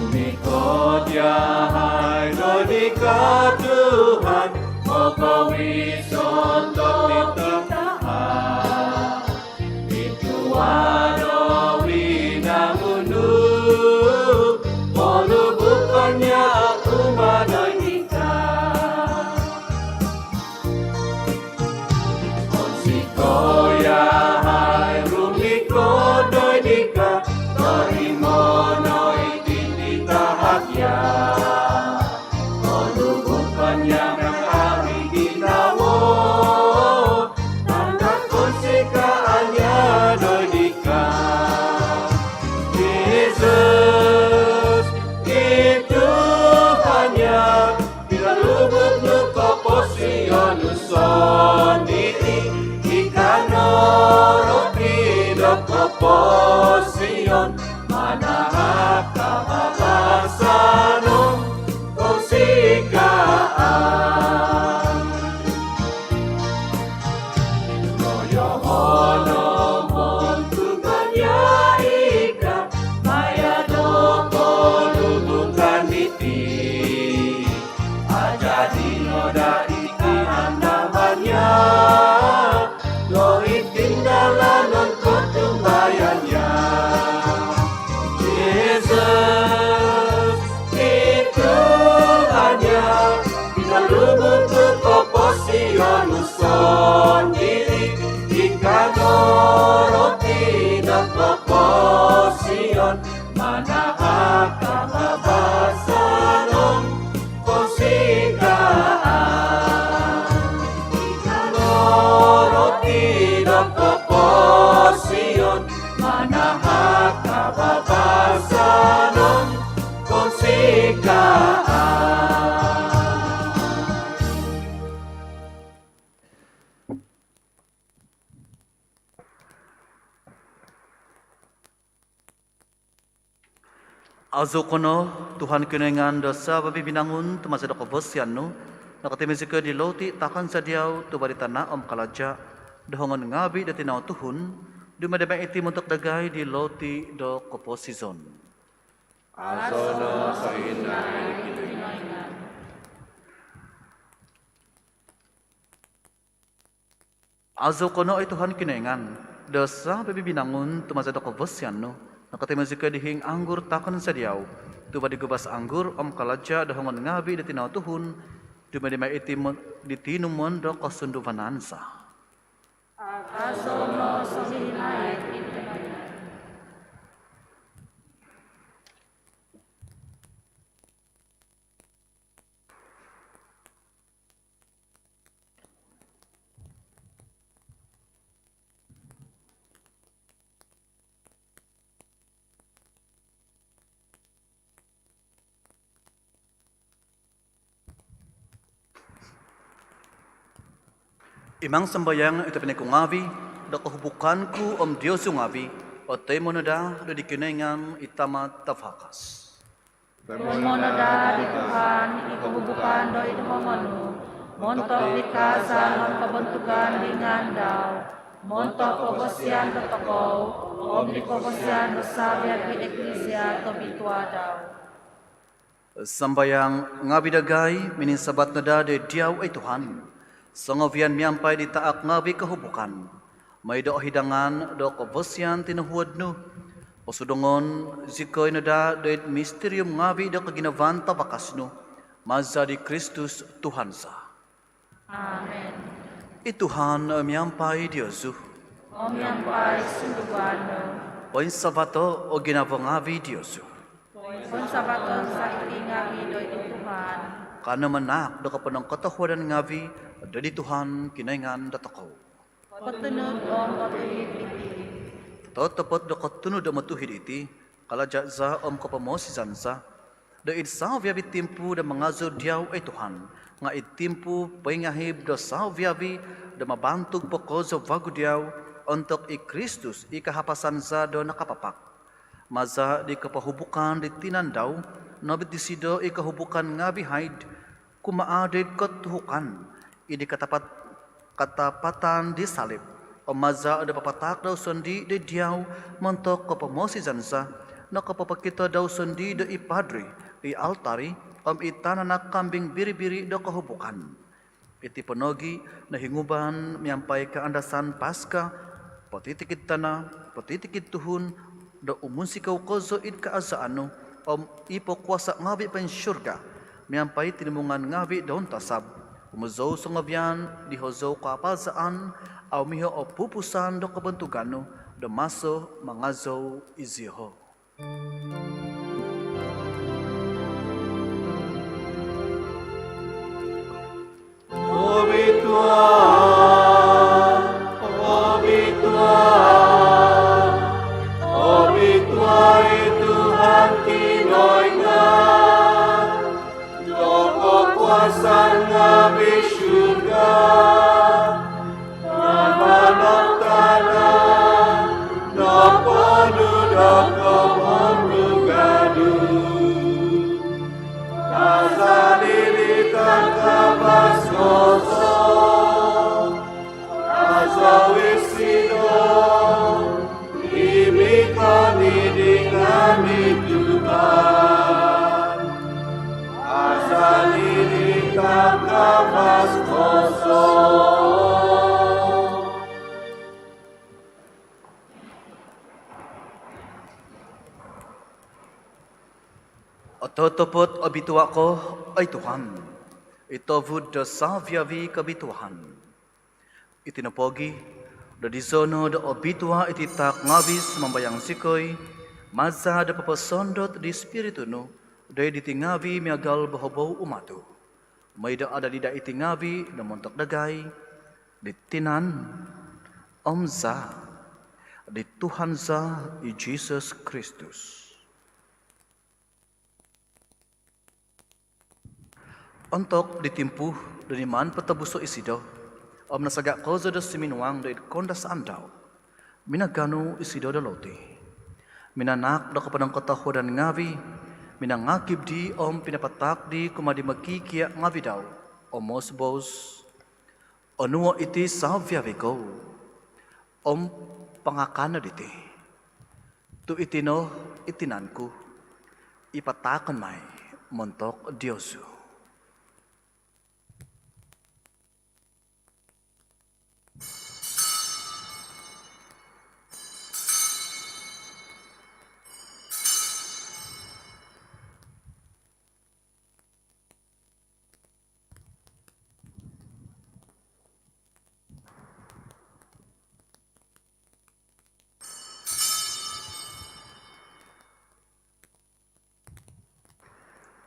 Mikot yahai doid dika Tuhan, mokoiso totitahan. Ituado winangun nu, ponubukon ya kumaa doid dika. Onsikou yahai rumikot doid dika, torimono iti titahak ya. Ponubukon ya ngavi' ginawo Azou ko no, Tuhan Kinoingan do savi-avi binangun, tu maza do kavasian nu nokotimo zikoi di loti takan za diau, tuva' di tana' om kalaja' do hongon ngaavi' do tinau tuhun, dumadi mai iti montok dagai di loti do koposizon. Azo no sohinaid i Kinoingan. Azou ko no, oi Tuhan Kinoingan do savi-avi binangun, tu maza do kavasian nu nokotimo zikoi di hiing anggur takan za diau, tuva' di guvas anggur om kalaja' do hongon ngaavi' do tinau tuhun, dumadi mai iti di tinumon do kosunduvanan za. Azo no sohinaid i Kinoingan. Imang sambayang i tobpinai ku ngaavi' do kohubukan ku om diozu ngaavi' otoimo no daa do di Kinoingan i Tama' tavakas. Toimo no daa di Tuhan i kohubukan do id hongon nu, montok di kaazaan om kobontugan di ngaan dau, montok kavasian dotokou om di kavasian do savi-avi eklisia tobitua dau. Sambayang ngaavi' dagai mininsavat no daa do id diau, oi Tuhan, songovian miampai di taak ngaavi' kohubukan, moi do ohidangan do kavasian tinohuod nu, posudongon zikoi no daa do id mistirium ngaavi' do koginavaan tavakas nu, maza di Kristus Tuhan za. Amen. I Tuhan miampai diozu. Om miampai sunduvan nu. Poinsavato' o ginavo ngaavi' diozu. Poinsavaton za iti ngaavi' do id Tuhan. Kanou manaak do koponongkotohuadan ngaavi' do di Tuhan Kinoingan dotokou. Kotunud om otuhid iti. Totopot do kotunud om otuhid iti, kalaja' za om kopomosizan za, do id savi-avi timpu do mangazou diau, oi Tuhan, nga' id timpu poingahib do savi-avi do mabantug po kozo vagu diau, ontok i Kristus i kahapasan za do nakapapak. Maza di kopohubukan di tinan dau, noovit disido i kohubukan ngaavi' haid, kumaa do id kotuhukan id di katapat-, katapatan di salib, om maza do papataak dau sondii' do id diau montok kopomosizan za, nokopopokito dau sondii' do i padri, i altari, om i tanak kambing biri-biri do kohubukan. Iti po nogi' nohinguvan miampai kaandasan Paska, potitikid tana', potitikid tuhun, do umunsikou kozo id kaazaan nu, om i pokuasa' ngaavi' poinsurga, miampai tinimungan ngaavi' do untasab, humozou songovian di hozou kapaazaan, au' miho' o pupusan do kobontugan nu, do maso mangazou iziho'. Obitua, obitua, obitua i Tuhan Kinoingan do kokuasaan ngaavi'. Surga om vanuk tana' noponu' do kobontugan nu. Azali di takavas kozo, azou isido i mikot id ngaan di Tuhan. Azali di takavas kozo. Ototopot obitua' ko, oi Tuhan, i tovud do savi-avi kobituaan. Iti nopogi', do dizo no do obitua' iti taak ngaavi', sumambayang zikoi, maza do poposondot di Spiritu nu do id diti ngaavi' miagal bohobou umatu, moi do adadi daa iti ngaavi' do montok dagai di tinan om zaa' di Tuhan za i Jisus Kristus. Ontok di timpu do niman potobuso' isido om nasaga' kozo do suminuang do id koundasaan dau, minaganu isido do loti, minanaak do koponongkotohuadan ngaavi', minangakib dii om pinapataak dii kumaa di mokikia' ngavi' dau, om moos-boos: Onuo' iti savi-avi kou, om pangakan no diti, tu' iti no i tinan ku i pataakon mai montok diozu.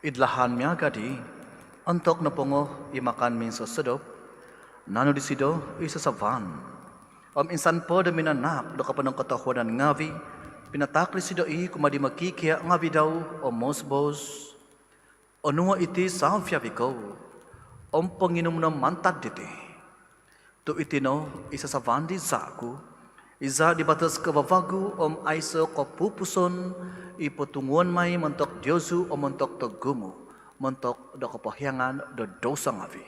Id lahan miaga' dii, ontok nopongo i makan minsosodop, nanu disido i sasavan, om insan po do minanaak do koponongkotohuadan ngavi', pinataak disido i kumaa di mokikia' ngavi' dau, om moos-boos: Onuo' iti savi-avi kou, om ponginum no mantad diti, tu' iti no i sasavan di zaa' ku, i zaa' di batos kavavagu om aiso' kopupuson, i potunguon mai montok diozu om montok togumu', montok do kopohiangan do douso ngavi'.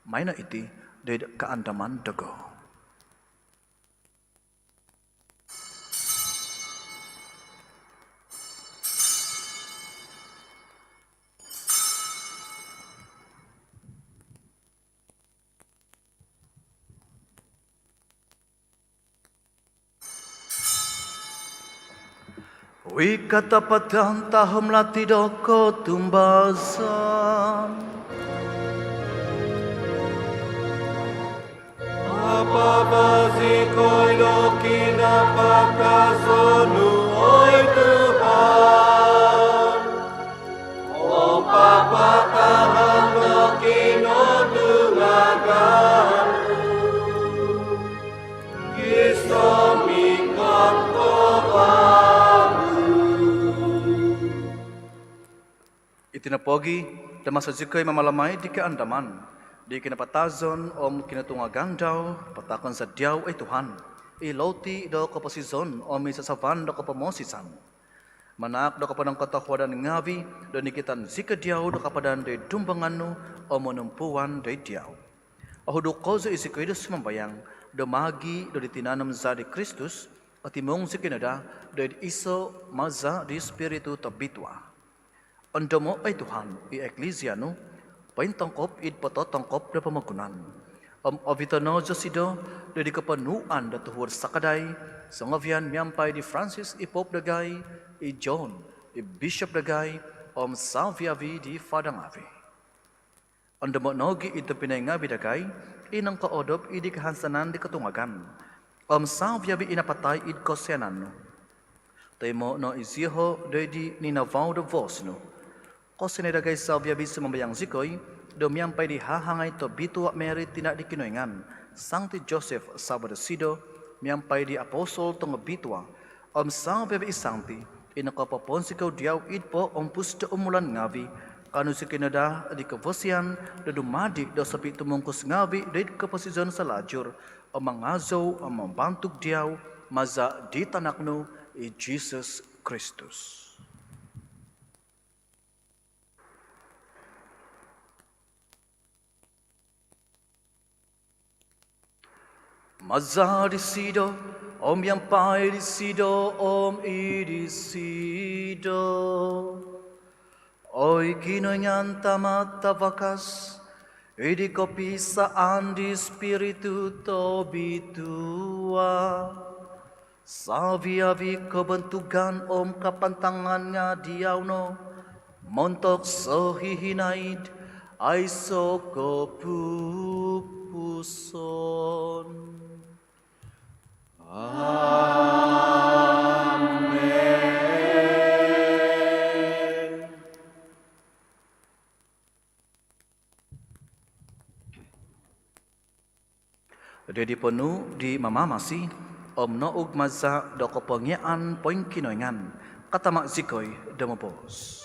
Maino iti do id kaandaman dogo. Wi katapatan tahom lati do kotumbazaan. Apabazikoi do kinapatazon nu, oi Tuhan, om papatahan do kinotungagan nu. Iti nopogi', do maso zikoi mamalamai di kaandaman di kinapatazon om kinotungagan dau, pataakon za diau, oi Tuhan, i loti do koposizon om i sasavan do kopomosisan. Manaak do koponongkotohuadan ngavi' do nikitan zikoi diau do kapadan do id dumbangan nu om monompuan do id diau. Ohuduk kozo i zikoi do sumambayang do maagi' do di tinan om zaa' di Kristus, otimung zikoi no daa do id iso' maza' di Spiritu Tobitua. Ondomo', oi Tuhan, i Eklisia nu pointongkop id pototongkop do pomogunan, om ovito' no zosido do id koponuan do tuhu'd sakadai songovian miampai di Francis i Pope dagai, i John i Bishop dagai, om savi-avi di fada ngavi'. Ondomo' nogi' i tobpinai ngavi' dagai i nongkoodop id di kahansanan di kotungagan, om savi-avi i napatai id kosianan nu. Toimo' no iziho' do id di ninavau do vos nu. Kosianai dagai savi-avi, sumambayang zikoi, do miampai di hahangai tobitua Mary tina' di Kinoingan, Sangti Joseph savo' dosido, miampai di apostol tongobitua, om savi-avi i sangti i nokopoponsikou diau id poompus do umulan ngavi', kaanu zikoi no daa di kovosian do dumadi' do sopitumungkus ngavi' do id koposizon salajur, om mangazou om mambantug diau maza' di tanak nu i Jisus Kristus. Maza' disido, om miampai disido, om id disido, oi Kinoingan Tama' Tavakas, id di kopisaan di Spiritu Tobitua, savi-avi kobontugan om kapantangan nga' diau no, montok sohihinaid aiso' kopupuson. Amen. Do di ponuu' di Mamamasi om noug maza' do kopongiaan poingkinoingan, katama' zikoi do moboos.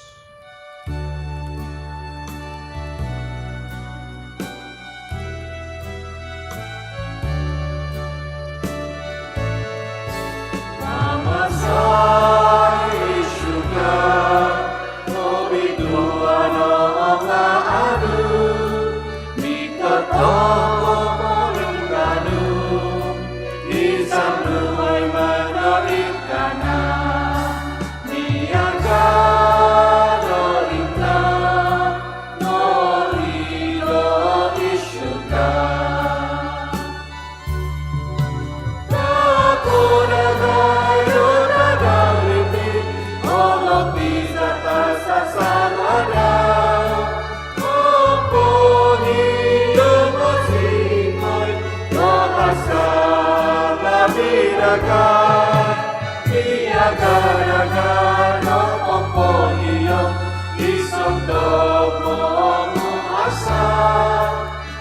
Tama za i surga, Sabab i dagai, miaga-aga no popogion, isontob momuasa,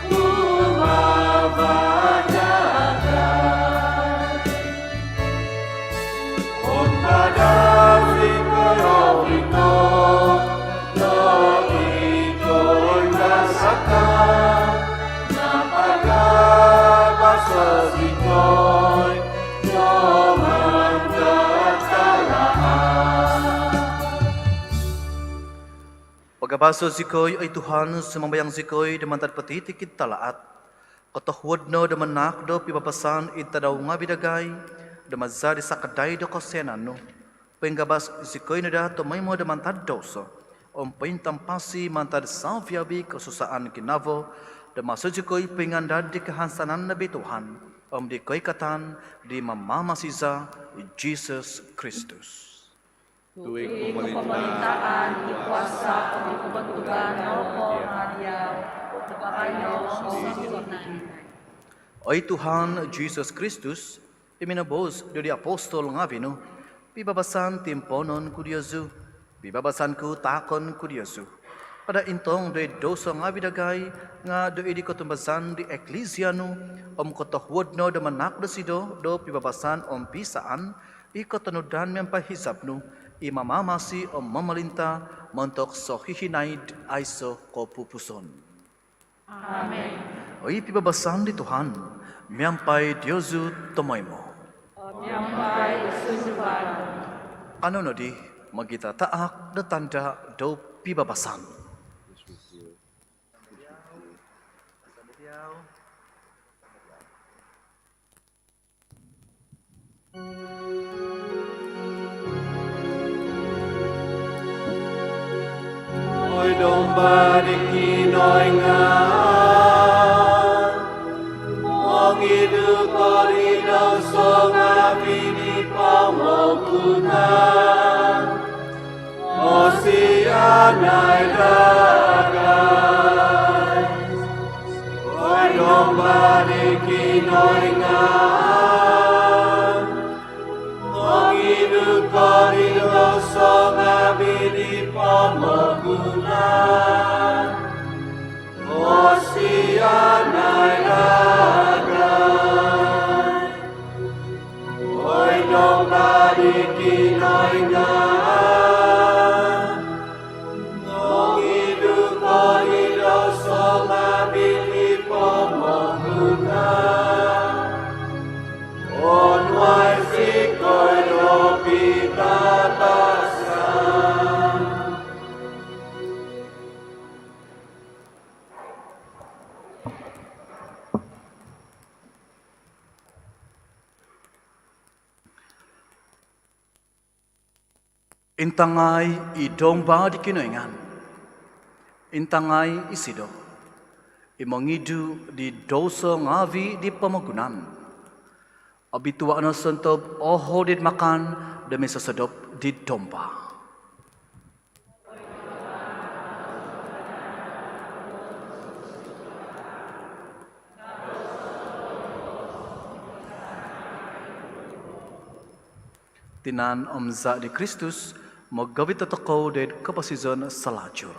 tumabang dagai. Om pada zikoi ovito, do ikoi kasakan, napagabaso zikoi do mantad tahaat. Pagabaso zikoi, oi Tuhan, sumambayang zikoi, do mantad potitikid tahaat. Kotohuod no do manaak do pibabasan id tadau ngavi dagai, do maza di sakadai do kosianan nu, poingabas zikoi no daa tomoimo do mantad douso, om pointampasi mantad savi-avi kosusaan ginavo, do maso zikoi poingandad di kahansanan nobitua, om di koikatan di Mamamasi za, i Jesus Kristus. Tu i kopomolintaan, i kuasa, om i kobontugan nopo nga diau, do baino om sohihinaid. Oi Tuhan Jesus Kristus, i minoboos doid di apostol ngavi nu, pibabasan timpoonon ku diozu, pibabasan ku taakon ku diozu. Kada intong doid douso ngavi dagai, nga doid di kotumbazaan di Eklisia nu, om kotohuod no do manaak dosido do pibabasan om piisaan, i kotonudan miampai hizab nu, i mamamasi om momolinta montok sohihinaid aiso kopupuson. Amen. Oi pibabasan di Tuhan miampai diozu tomoimo. Miampai sunduvan nu. Kanou nodi mogitataak do tanda do pibabasan. Oi Domba di Kinoingan, mongidu ko di douso ngavi di pomogunan, osianai dagai. Oi Domba di Kinoingan, mongidu ko di douso ngavi di pomogunan, osianai dagai. Oi Domba di Kinoingan, mongidu ko di douso ngavi di pomogunan, onuai zikoi do pibabasan. Intangai i Domba di Kinoingan. Intangai isido i mongidu di douso ngavi di pomogunan. Obitua no sontob ohoud id makan do misosodop di Domba. Tinan om zaa di Kristus mogovit dotokou doid koposizon salajur.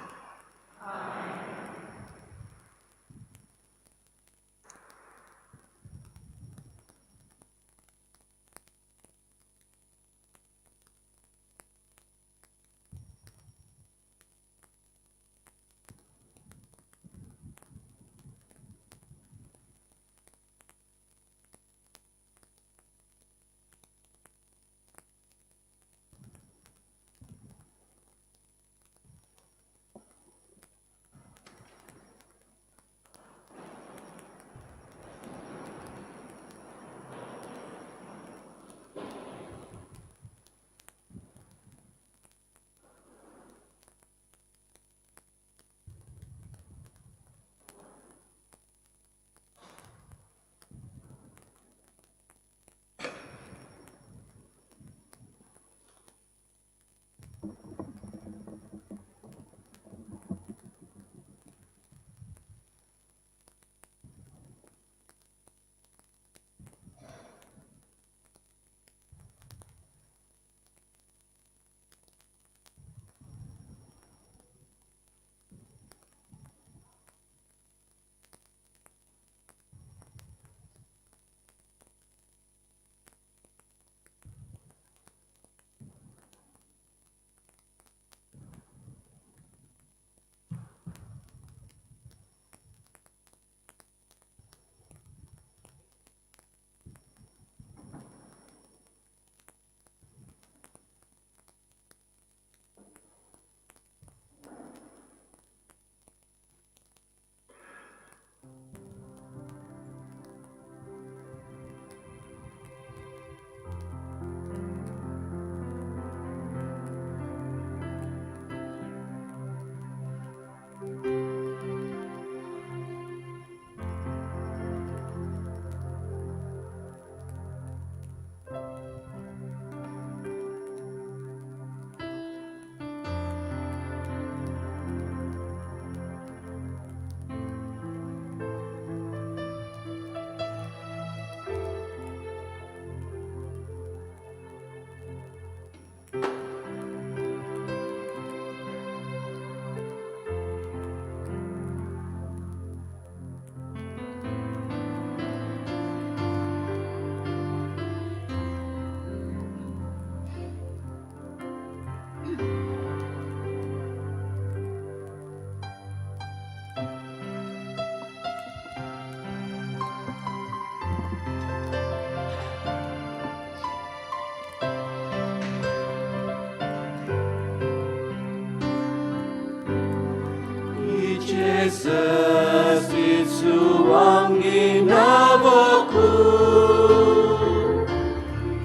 Yesus id suang ginavo ku,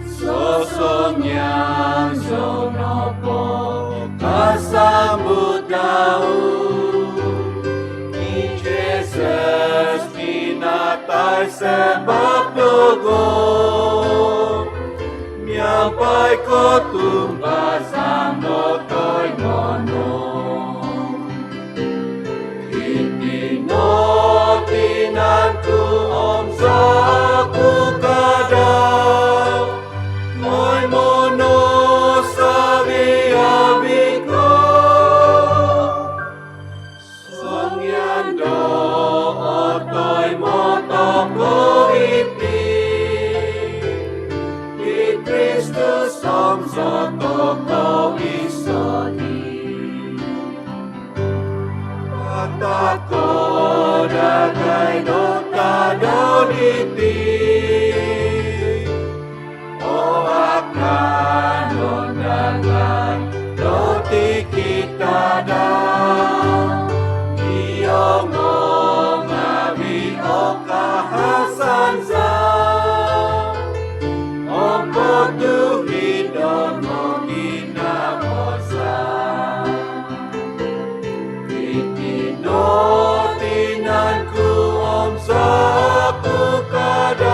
sosongian zou nopo kasambut dau. I Yesus pinatai sabap dogo, miampai kotumbazaan do toimoon. Iti no tinan ku om zaa' ku kada, toimoon savi-avi ko. Songian do otoimo tokou iti, i Kristus om zou tokou iso di. Patahako dagai do tadau diti, o akanon dagai do tikid tadau, i ongo ngaavi' o kahasan za, om potuhidon o ginavo za. Iti no tinan ku om zaa' ku kada,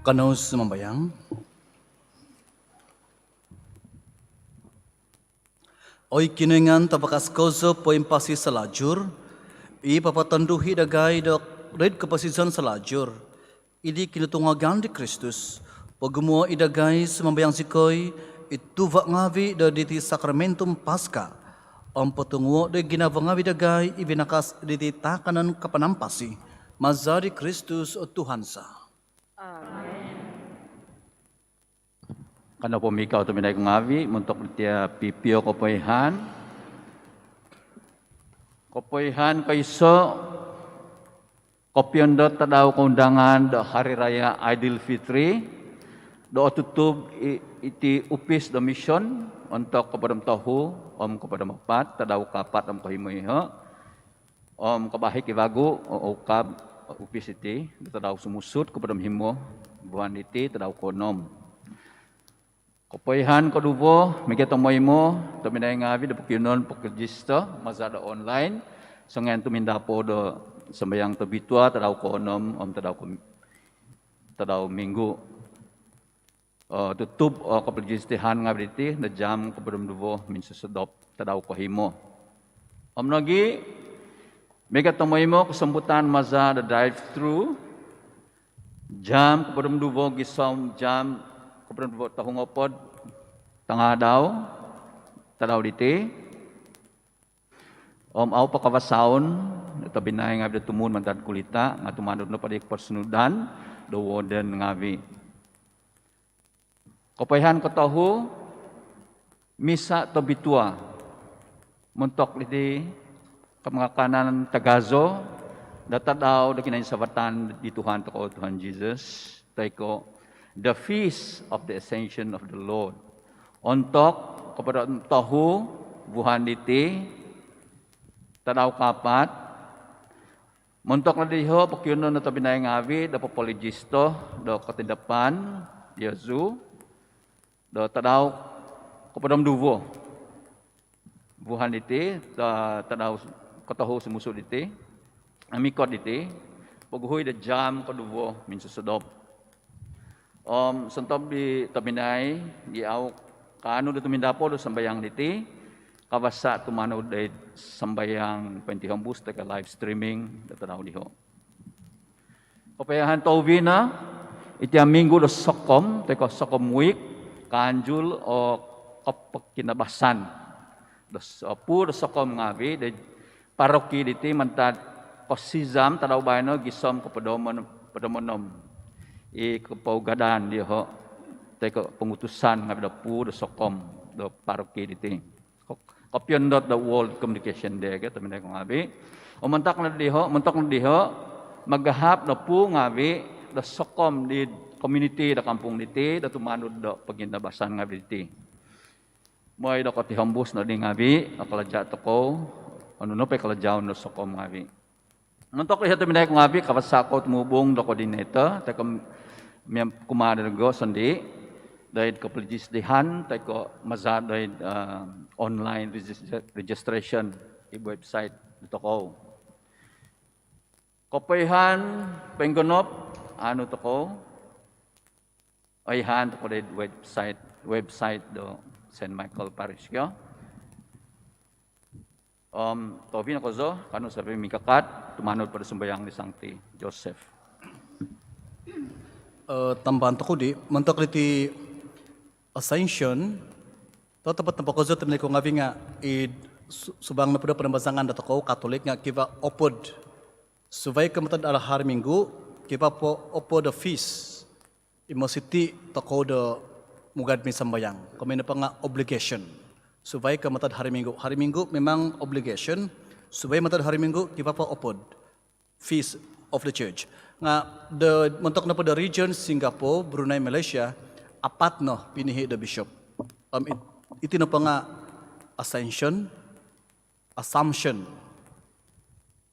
Kanou sumambayang. Oi Kinoingan Tavakas kozo poimpasi salajur, i papatanduhi dagai do id koposizon salajur, id kinotungagan di Kristus, pogumuo i dagai sumambayang zikoi, i tuva' ngavi' do diti Sakramentum Paska, om potunguo' do ginavo ngavi' dagai i vinakas diti taakanon kapanampasi, maza di Kristus o Tuhan za. Amen. Kanou po mikau tobpinai ku ngavi' montok ditia pipio kopoihaan. Kopoihaan koiso', kopiondos tadau koundangan do Hari Raya Aidilfitri, do otutub i-, iti upis do mission ontok kopodom tohu om kopodom apat, tadau kaapat om kohimo iho'. Om kabahik i vagu o ukab upis iti do tadau sumusuut, kopodom himo vuhan diti, tadau koonom. Kopoihaan koduvo, miaga tomoimo tobpinai ngavi' do pokionuon pokiregister maza do online, songian tumindapou do sambayang tobitua tadau koonom om tadau ko-, tadau minggu. O, tutub o koporegistrihan ngavi' diti do jaam kopodom duvo minsosodop tadau kohimo. Om nogi', miaga tomoimo kosombutan maza do drive-thru, jaam kopodom duvo gisom jaam kopodom duvo tohu ngoopod tangaadau tadau diti. Om au' po kavasaon do tobpinai ngavi' do tumuun mantad kulita', nga' tumanud nopo di koposunudan do warden ngavi'. Kopoihaan kotohu, misa tobitua montok diti kapangakanan tagazo do tadau do kinoinsavatan di Tuhan tokou, Tuhan Jesus, toi ko' the Feast of the Ascension of the Lord. Ontok kopodom tohu vuhan diti, tadau kaapat, montok no diho' pokionuon o tobpinai ngavi' do poporegister do kotindapan diozu do tadau kopodom duvo vuhan diti, ta-, tadau kotohu sumusuut diti, amikot diti, poguhui do jaam koduvo minsosodop. Om sontob di tobpinai di au' kaanu do tumindapou do sambayang diti, kavasa tumanud doid sambayang pointihombus toi ko' live streaming do tadau diho'. Kopoihaan tohuvi no, iti minggu do sokom toi ko' sokom week, kaanjul o kopokinabasan do s-, puu do sokom ngavi' do paroki diti mantad kosizam tadau baino gisom kopodom onom, podom onom i kopougadan diho' toi ko' pongutusan ngavi' do puu do sokom do paroki diti. Ko-, kopiondos do World Communication Day, kio, tobpinai ku ngavi'. Om montok no diho', montok no diho', magahap do puu ngavi' do sokom di komuniti do kampung diti do tumanud do pokinabasan ngavi' diti. Mooi do kotihombus nodi ngavi' o kalaja' tokou, onu nopo i kalajaon do sokom ngavi'. Montok diho' tobpinai ku ngavi', kavasa kou tumubung do koordinator toi ko' miampai kumaa dogo sondii' doid koporegistrihan toi ko' maza doid, eh, online regis-, registration id website dotokou. Kopoihaan poinggonop, anu tokou, oihaan tokou doid website, website do Saint Michael Parish, kio. Om tohuvi no kozo, kanou savi' mingkakat tumanud po do sambayang di Sangti Joseph. Eh, tambahan tokou di, montok diti Ascension, totopot nopo kozo tobpinai ku ngavi' nga' id su-, suang nopo do panambazangan dotokou Katolik nga' kivaa opod. Suvai ko' mantad hari Minggu, kivaa po opod o feast i mositi tokou do mugad minsambayang. Komoyon nopo nga' obligation. Suvai ko' mantad hari Minggu. Hari Minggu memang obligation. Suvai mantad hari Minggu, kivaa po opod. Feast of the Church. Nga' do, montok nopo do region Singapore, Brunei, Malaysia, apat no pinihi' do bishop. Om it-, iti nopo nga' Ascension, Assumption,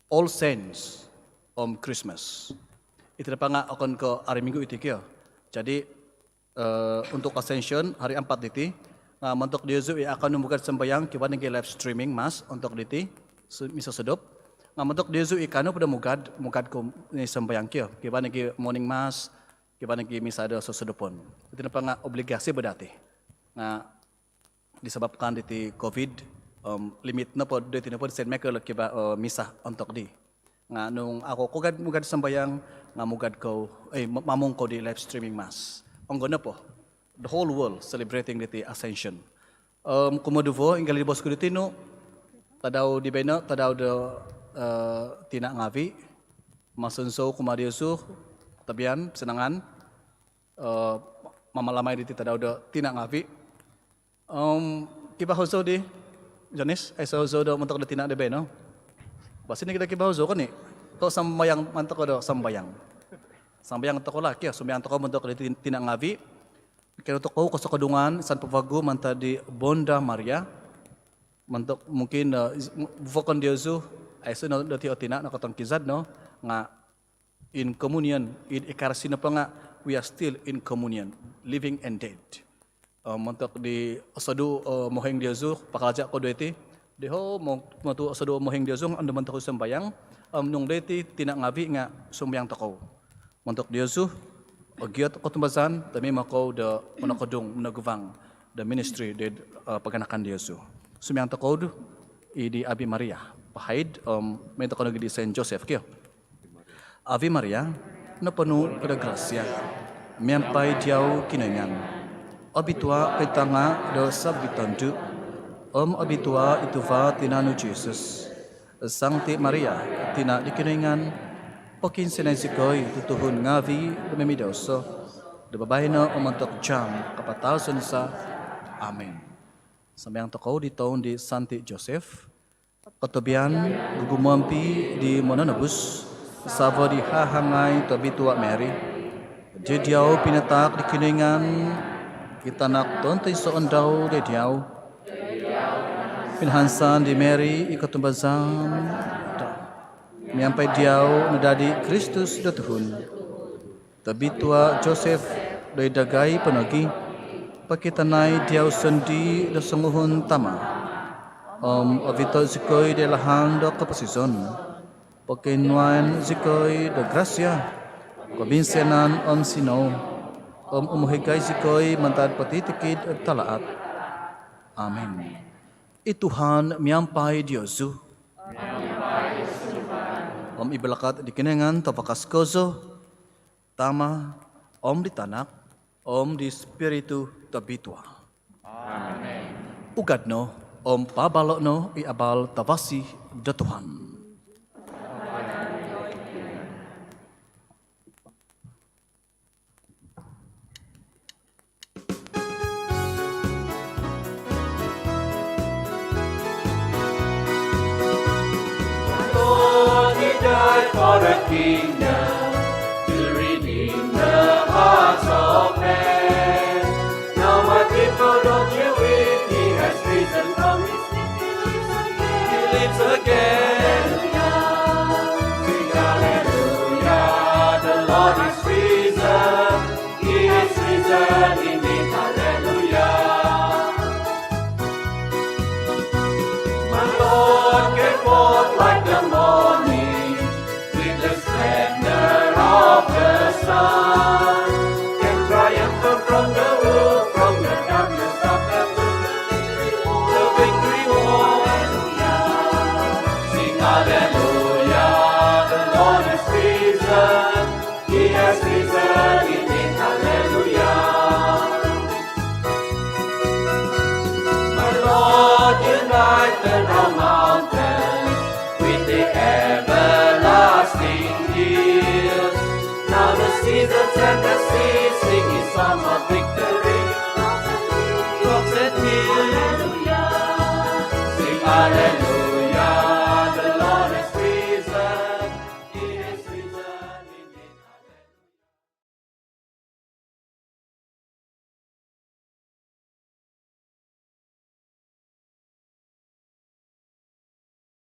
All Saints, om Christmas. Iti nopo nga' okon ko' hari Minggu iti, kio. Jadi, eh, untuk Ascension, hari Ampat diti, nga' montok diozu i akan mugad sambayang, kivaa nogi live streaming mass ontok diti, su-, misa sodop. Nga' montok diozu i kaanu po do mugad, mugad kou ni sambayang, kio. Kivaa nogi morning mass, Kivaa nogi misa do sosodopon. Iti nopo nga obligasi bo dati. Nga disebabkan diti COVID, om limit nopo doiti nopo di Saint Michael kivaa, eh, misa ontok di. Nga nung au kou mugad, mugad sambayang, nga mugad kou, eh, ma-, mamung kou di live streaming mass. Onggo nopo, the whole world celebrating diti Ascension. Om kumoduvo, inggal di boos ku di tinu, tadau di baino, tadau do, eh, tina ngavi. Masanso kumaa diozu, tobian, pisanangan, eh, mamalamai diti tadau do tina ngavi. Om kivaa hozou di, Jonis, aiso hozou do montok do tina di baino? Basi nogi do kivaa hozou koni? Ko sambayang maan tokou do sambayang. Sambayang tokou lah, kio, sambayang tokou montok di tin-, tina ngavi. Kio tokou kosokodungan, insan po vagu mantad di Bonda Maria. Montok mungkin, eh, is-, vokon diozu, aiso no dati o tina, nokotongkizad no, nga in communion, id Ekaristi nopo nga, we are still in communion, living and dead. Eh, montok di osodu, eh, mohoing diozu, pakalaja kou doiti, di ho, mo-, montok osodu mohoing diozu, nga ondomon tokou sambayang, om nung doiti tina ngavi nga sambayang tokou. Montok diozu, ogiot kotumbazaan, do mimang kou do monokodung, monoguvang, do ministry, do, eh, paganakan diozu. Sambayang tokou do, id di Ave Maria, pahaid, om, maan tokou nogi di Saint Joseph, kio. Ave Maria, noponu ko do grasia, miampai diau Kinoingan. Obitua ko id tanga do savi tondu, om obitua i tuva tinan nu Jisus. Sangti Maria, tina di Kinoingan, pokiinsianai zikoi tutuhun ngavi do mimidoso, do babaino om ontok jaam kapatazon za. Amin. Sambayang tokou di toun di Sangti Joseph. Kotobian gugumompi di Mononobus, savo di hahangai tobitua Mary. Di diau pinataak di Kinoingan i Tanak tontoisoon dau di diau. Pinahansan di Mary i kotumbazaan dau. Miampai diau nadadi Kristus do tuhun. Tobitua Joseph, doid dagai po nogi, pokitanai diau sondii do songuhun tama. Om ovito zikoi doid lahan do koposizon. Pokionuan zikoi do grasia, kobinsianan om sinou. Om umohigai zikoi mantad potitikid talaat. Amin. I Tuhan miampai diozu. Om i balakat di Kinoingan Tavakas kozo, Tama, om di Tanak, om di Spiritu Tobitua. Amin. Ugad no, om paabalo no i abal tavasi do Tuhan. Lord, he died for a kingdom to redeem the hearts of men. Now, my people, don't you weep, he has risen from his sleep. He lives again. He lives again. Sing hallelujah, the Lord is risen. He is risen indeed, hallelujah. My Lord came forth like the morning, with the splendor of the sun. Came triumphant from the wood, from the darkness of heaven, the victory won. Sing hallelujah, the Lord is risen. He has risen indeed, hallelujah. My Lord united our mountains with the everlasting hills. Now the seasons and the seas sing his song of victory. Rocks and hills, sing hallelujah.